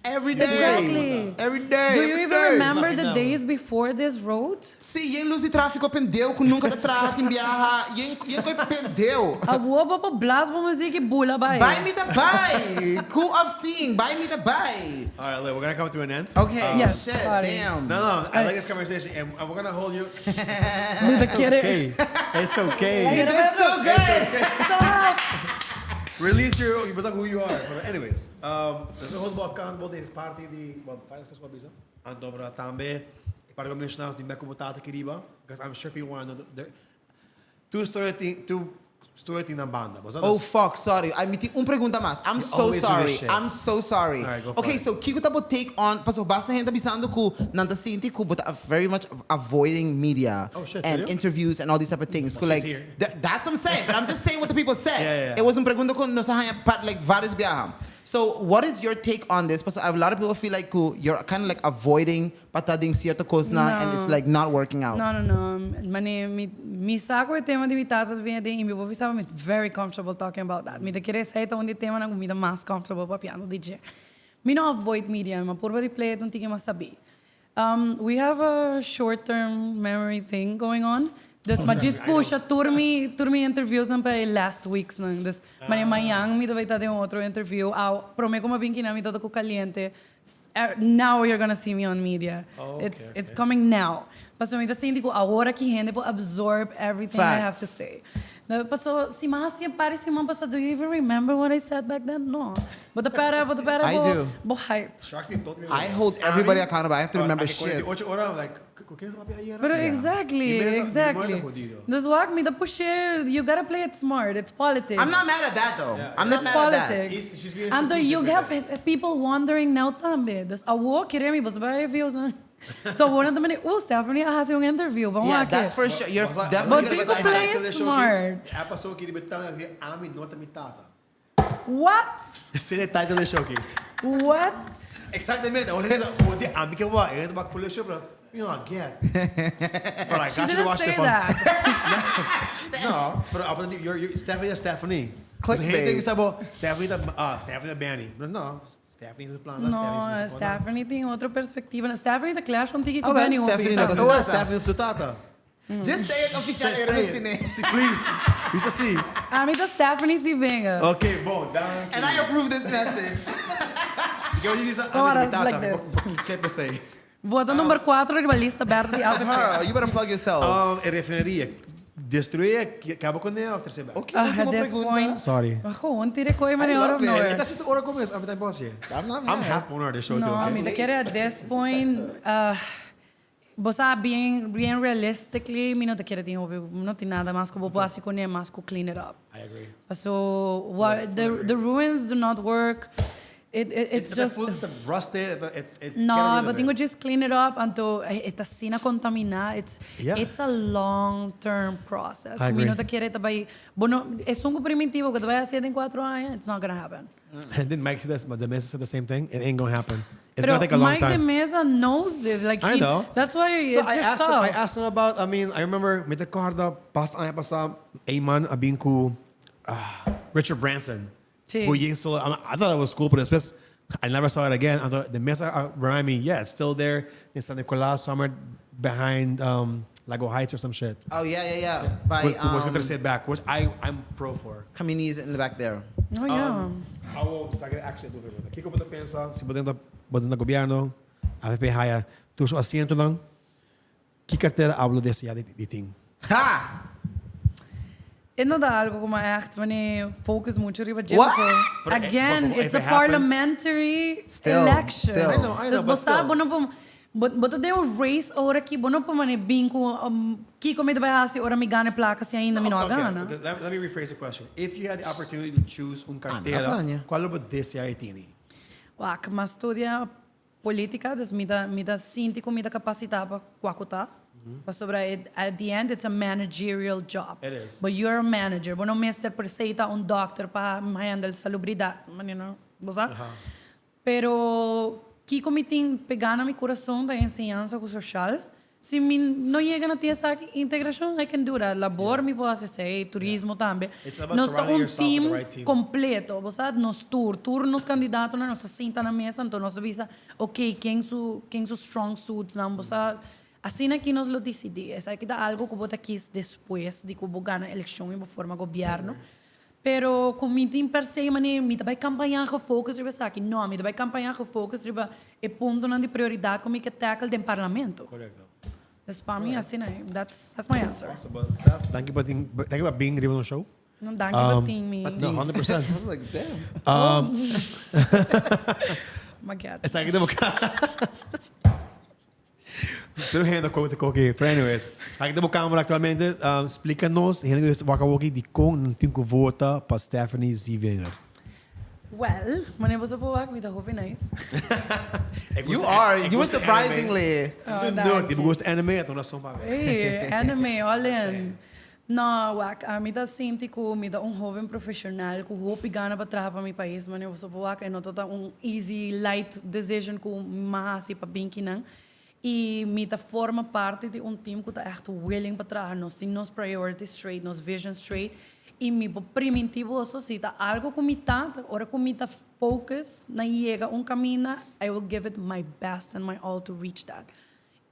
Every day. Exactly. Every day. Do you every even day. remember the days before this road? Sí, yen luz di tráfico pendeu cu nunca ta traha tin biaha. Yen, yen coi pendeu. Awor bo por blas bo muziek y bula bai. Bai mi ta bai. Cool of seeing. Bai mi ta bai. All right, look, we're gonna come to an end. Okay. Yes, Shit, sorry. damn. No, no, I like this conversation, and, and we're gonna hold you. Mi ta kere. Okay. It's okay. You did so good. Stop. Release your, you who you are. But anyways, um, dus we hold accountable deze party die, well, varias cosas bisa. Anto bra tambe, para ko mencionar di me como tata kiriba, because I'm sure people want to know the, tu story tin, tu story tin na banda. Bo sa Oh fuck, sorry. I mi tin un pregunta mas. I'm so always do this sorry. shit. I'm so sorry. Alright, go for okay, it. so kiko ta bo take on paso basta hende ta bisando ku nan ta sinti ku bo ta very much avoiding media Oh, shit, and serio? interviews and all these type of things. Ku She's like here. that's what I'm saying, but I'm just saying what the people said. Yeah, yeah, yeah. It was un pregunta ku nos a haña pa like varios biaha. So what is your take on this? Paso a lot of people feel like ku you're kind of like avoiding pa ta den cierto cosnan and it's No. like not working out. No, no, no. Mane, mi, mi sa cu e tema di mi tata ta bini aden y mi por bisa mi very comfortable talking about that. Mi ta kere esey ta un di e temanan cu mi ta mas comfortable papiando di dje. Mi no avoid media, ma purba di play et un tiki mas sabi. Um, we have a short term memory thing going on. Dus ma djis pusha tur mi, tur mi interviewsnan pa e last weeksnan. Dus mane mañan mi ta bay ta den un otro interview. Aw, prome cu mi a bin kinan mi ta ta cu caliente. Now you're gonna see me on media. Oh, It's, okay, it's okay. coming now. Pasobra mi ta sinti cu awor aki hende por absorb everything I have to Facts. say. No, paso si mi a haci e par di siman pasa, do you even remember what I said back then? No. Bo ta pera, bo ta pera I bo, do. bo hype. Shark tin tot mi I hold everybody accountable. I have to remember shit. 48 ora, I'm like, cu ken sa papia ayera? Pero exactly, Mi memoria exactly. ta jodido. Dus wak mi ta pushe, you gotta play it smart. It's politics. I'm not mad at that though. I'm not It's mad at that. politics. He's- she's being Anto strategic you with have people wondering now tambe. Dus awo kere mi boso bai views. So awor nan ta mende, uh, Stephanie a hasi un interview. Ban Yeah, wak. that's for sure. You're Basta- definitely But gonna think get that play hype. it smart. A pasó ki riba tanga ki ami no ta mi tata. What? Esei e title di show ki. What? Exactamente. Ora di ora di ami ke wa, e ta full show pero you know get. But I She got you to didn't watch the say fun. that. No, pero apa you're, you're Stephanie is Stephanie. Clickbait. So hende sa bo Stephanie ta ah Stephanie ta Benny. But no, Stephanie su plan, No, Stephanie su Stephanie tin otro perspectiva. Stephanie ta clash un tiki Oh, cu well, Benny hopi. Stephanie no ta Oh, Stephanie su tata. Just say it official. Say, say it. Si, please. Bisa si. Ami ta Stephanie si venga. Ok, bon, danki. And I approve this message. Porque hoje diz, Ora, ah, mi tata, like this. skip esei. Bo ta number 4 riba lista berde di AVP. Girl, you better plug yourself. Um, e refineria, destruí, caba cu ne of trece back? Okay, Ah, último at this pregunta. point. Sorry. Maar gewoon, tira coy I mane out of love it. nowhere. That's just ora como is, I'm time boss here. I'm not I'm mad. half owner of the show No, too, okay? mi ta kere at this point, uh, bo sa bien, bien realistically, mi no ta kere tin hopi, no tin nada mas ku bo por hasi kuné mas ku clean it up. I agree. Paso, wa, the, the ruins do not work. It, it, it's It's just... full, it's rusted, it's, it's No, get rid but of tingo it. just clean it up anto e ta asina contamina. It's Yeah. it's a long term process. I Mi no agree. ta kere ta bay bo no esun cu primitivo cu ta bay haci den cuatro aña, it's not gonna happen. And didn't Mike say this, but the Mesa said the same thing. It ain't gonna happen. It's Pero gonna take a long Mike de time. Meza knows this. Like I he, know. That's why So it's I just asked him, tough. I asked him about, I mean, I remember, mi ta corda, past aña pasa, Ayman a bin cu ah, Richard Branson. Sí. Cu yen solo, I, I thought it was cool, but despues, I never saw it again. Anto de mesa a remind me, yeah, it's still there in San Nicolas, somewhere behind um, Lago Heights or some shit. Oh, yeah, yeah, yeah. By, Cu cu um, um, trece back, which I'm pro for. Communities in the back there. Oh, yeah. Awo, sa cu actually do pregunta. Kico bo ta pensa si bo den bo den gobierno, AVP haya tur su asientonan, ki cartera abo lo desea di di tin? Ha! E no ta algo cu mi echt wanneer focus mucho riba dje What? paso Pero, eh, again but if it's a it happens- parliamentary Still, election. still. I know, I know, Dus bo but sa still. bo no por bo bo ta den un race ora ki bo no por mane bin cu um, kico mi ta bay haci ora mi gana e placa si ainda mi no a Okay, gana. okay, let me rephrase the question. If you had the opportunity to choose un cartera, plania. cual lo bo desea di tini? Wak, m'a studia Politica, dus mi ta mi ta sinti cu mi ta capacita pa cua cu ta. Pasobra it at the end it's a managerial job. It is. But you're a manager. Bo no mester per se ta un dokter pa handle salubridad, you know, bo sa? Pero kico mi tin pega na mi curason ta enseñansa cu social. Si mi no yega na tin esaki, integracion, I can do that. Labor mi por haci esey, turismo tambe. It's about Nos ta surrounding un yourself with team the right team. completo, bo sa? Nos tur, tur nos candidatonan nos ta sinta na mesa, anto nos ta bisa, ok, ken su, ken su strong suits nan, bo sa? Asina aki nos lo dicidi. Esaki ta algo cu bo ta kies despues di cu bo gana eleccion y bo forma gobierno. Pero cu mi tin per se manera mi ta bay campaña gefocus riba esaki. No, mi ta bay campaña gefocus riba e puntonan di prioridad cu mi ke tackle den parlamento. Correcto. Dus pa mi asina e. That's, that's my answer. Awesome. Well, Steph, danki pa tin, danki pa bin riba nos show. No, danki pa tin mi. No, 100%. I was like, damn. Maget. Esaki ta bo Pero hende koe te koki. Pero anyways, aki ta bo camera actualmente. Um, splica nos, hende ku wak awoki, di kon nan tin ku vota pa Stephanie Zievinger. Well, wanneer boso por wak, mi ta hopi nice. You are, you were surprisingly. Oh, Nerd, di bo gusta anime, ta un rason pa mi. Hey, anime, all in. No, wak, ami ta sinti ku mi ta un hoben profesional ku hopi gana pa traha pa mi pais. Manera boso por wak, e no ta ta un easy, light decision ku mi a hasi pa bin kinan. I mi ta forma parti di un team ku ta ègt willing pa traha. Nos tin nos priorities straight, nos vision straight. I mi por priminti boso, si ta algo ku mi ta, ta ora ku mi ta focus na yega un kaminda, I will give it my best and my all to reach that.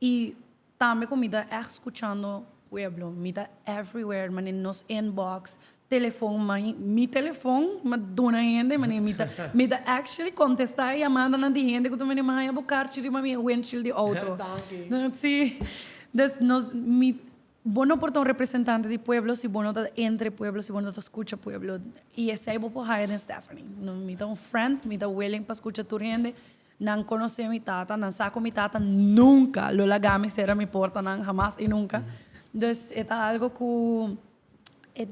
I Tambe cu mi ta echt scuchando pueblo, mi ta everywhere, mane nos inbox, telefon, ma mi telefon ma duna hende, mane mi ta mi ta actually contesta e yamadanan di hende cu ta mane mi haya bo carchi riba mi windshield di auto. Si, dus nos mi bo no por ta un representante di pueblo si bo no ta entre pueblo, si bo no ta scucha pueblo, y esey bo por haya den Stephanie. Mi ta un friend, mi ta willing pa scucha tur hende. Nan konosé mi tata, nan sa ku mi tata nunka lo laga mi sera mi portanan, hamas i nunka. Dus e ta algo ku it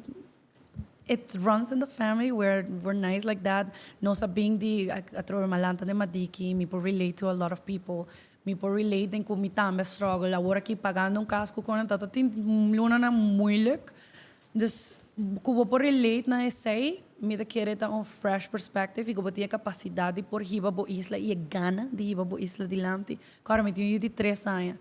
it runs in the family, we're we're nice like that. Nos a bin di atrobe malanta den Madiki, mi por relate to a lot of people, mi por relate den ku mi tambe a struggle. Awor aki pagando un kas ku kona ta tin lunanan moeilijk. Dus ku bo por relate na esei, mi ta kere ta un fresh perspective i ku bo tin e kapasidat di por hiba bo isla i e gana di hiba bo isla dilanti. Kòrda mi tin un yu di tres aña.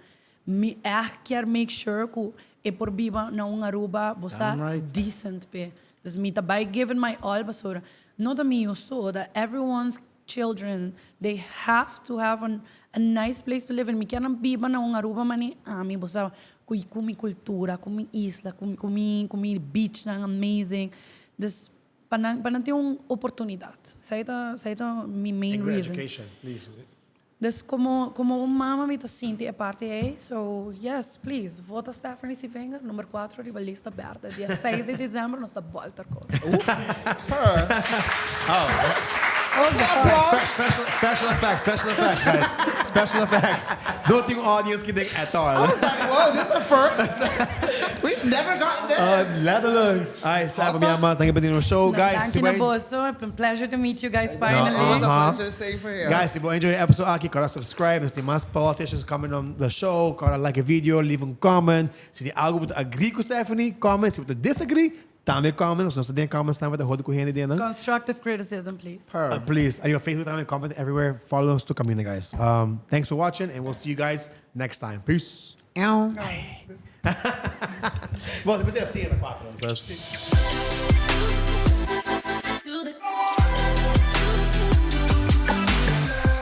Mi ègt kier make sure ku e por biba na un Aruba bo sa decent p'e. Dus mi ta bai giving my all pasobra no ta mi yu so, ta everyone's children, they have to have a nice place to live in. Mi kier nan biba na un Aruba mane ami, bo sa, cu cu mi cultura, cu mi isla, cu cu mi cu mi beachnan amazing. Dus pa nan pa nan tin un oportunidad. Esey ta esey ta mi main And good reason. education, please. Dus como como un mama mi ta sinti e parti ey, so yes, please, vota Stephanie Sievinger, number cuatro riba lista berde. Dia seis di december nos ta bolter cos. Special, special effects, special effects, guys. Special effects. No tin audience ki den at all. I was like, whoa, this is the first. We've never gotten this. Letterlijk. Ay, Stef, mi ama, thank you pa tin nos show. No, Guys, danki si na bo boso. A pleasure to meet you guys finally. It was a Aha. pleasure staying for here. Guys, si bo enjoy e episode aki, kora subscribe. Nos tin mas politicians coming on the show. Kora like e video, leave un comment. Si tin algo bo ta agree cu Stephanie, comment. Si bo ta disagree, tambe comment. Nos ta den comments tambe ta hodi cu hende den nan. Constructive criticism, please. Please. Ariba Facebook tambe, comment everywhere. Follow nos tur caminda, guys. Thanks for watching and we'll see you guys next time. Peace. Ew. Bon, despues di así, ta cuatro. Entonces.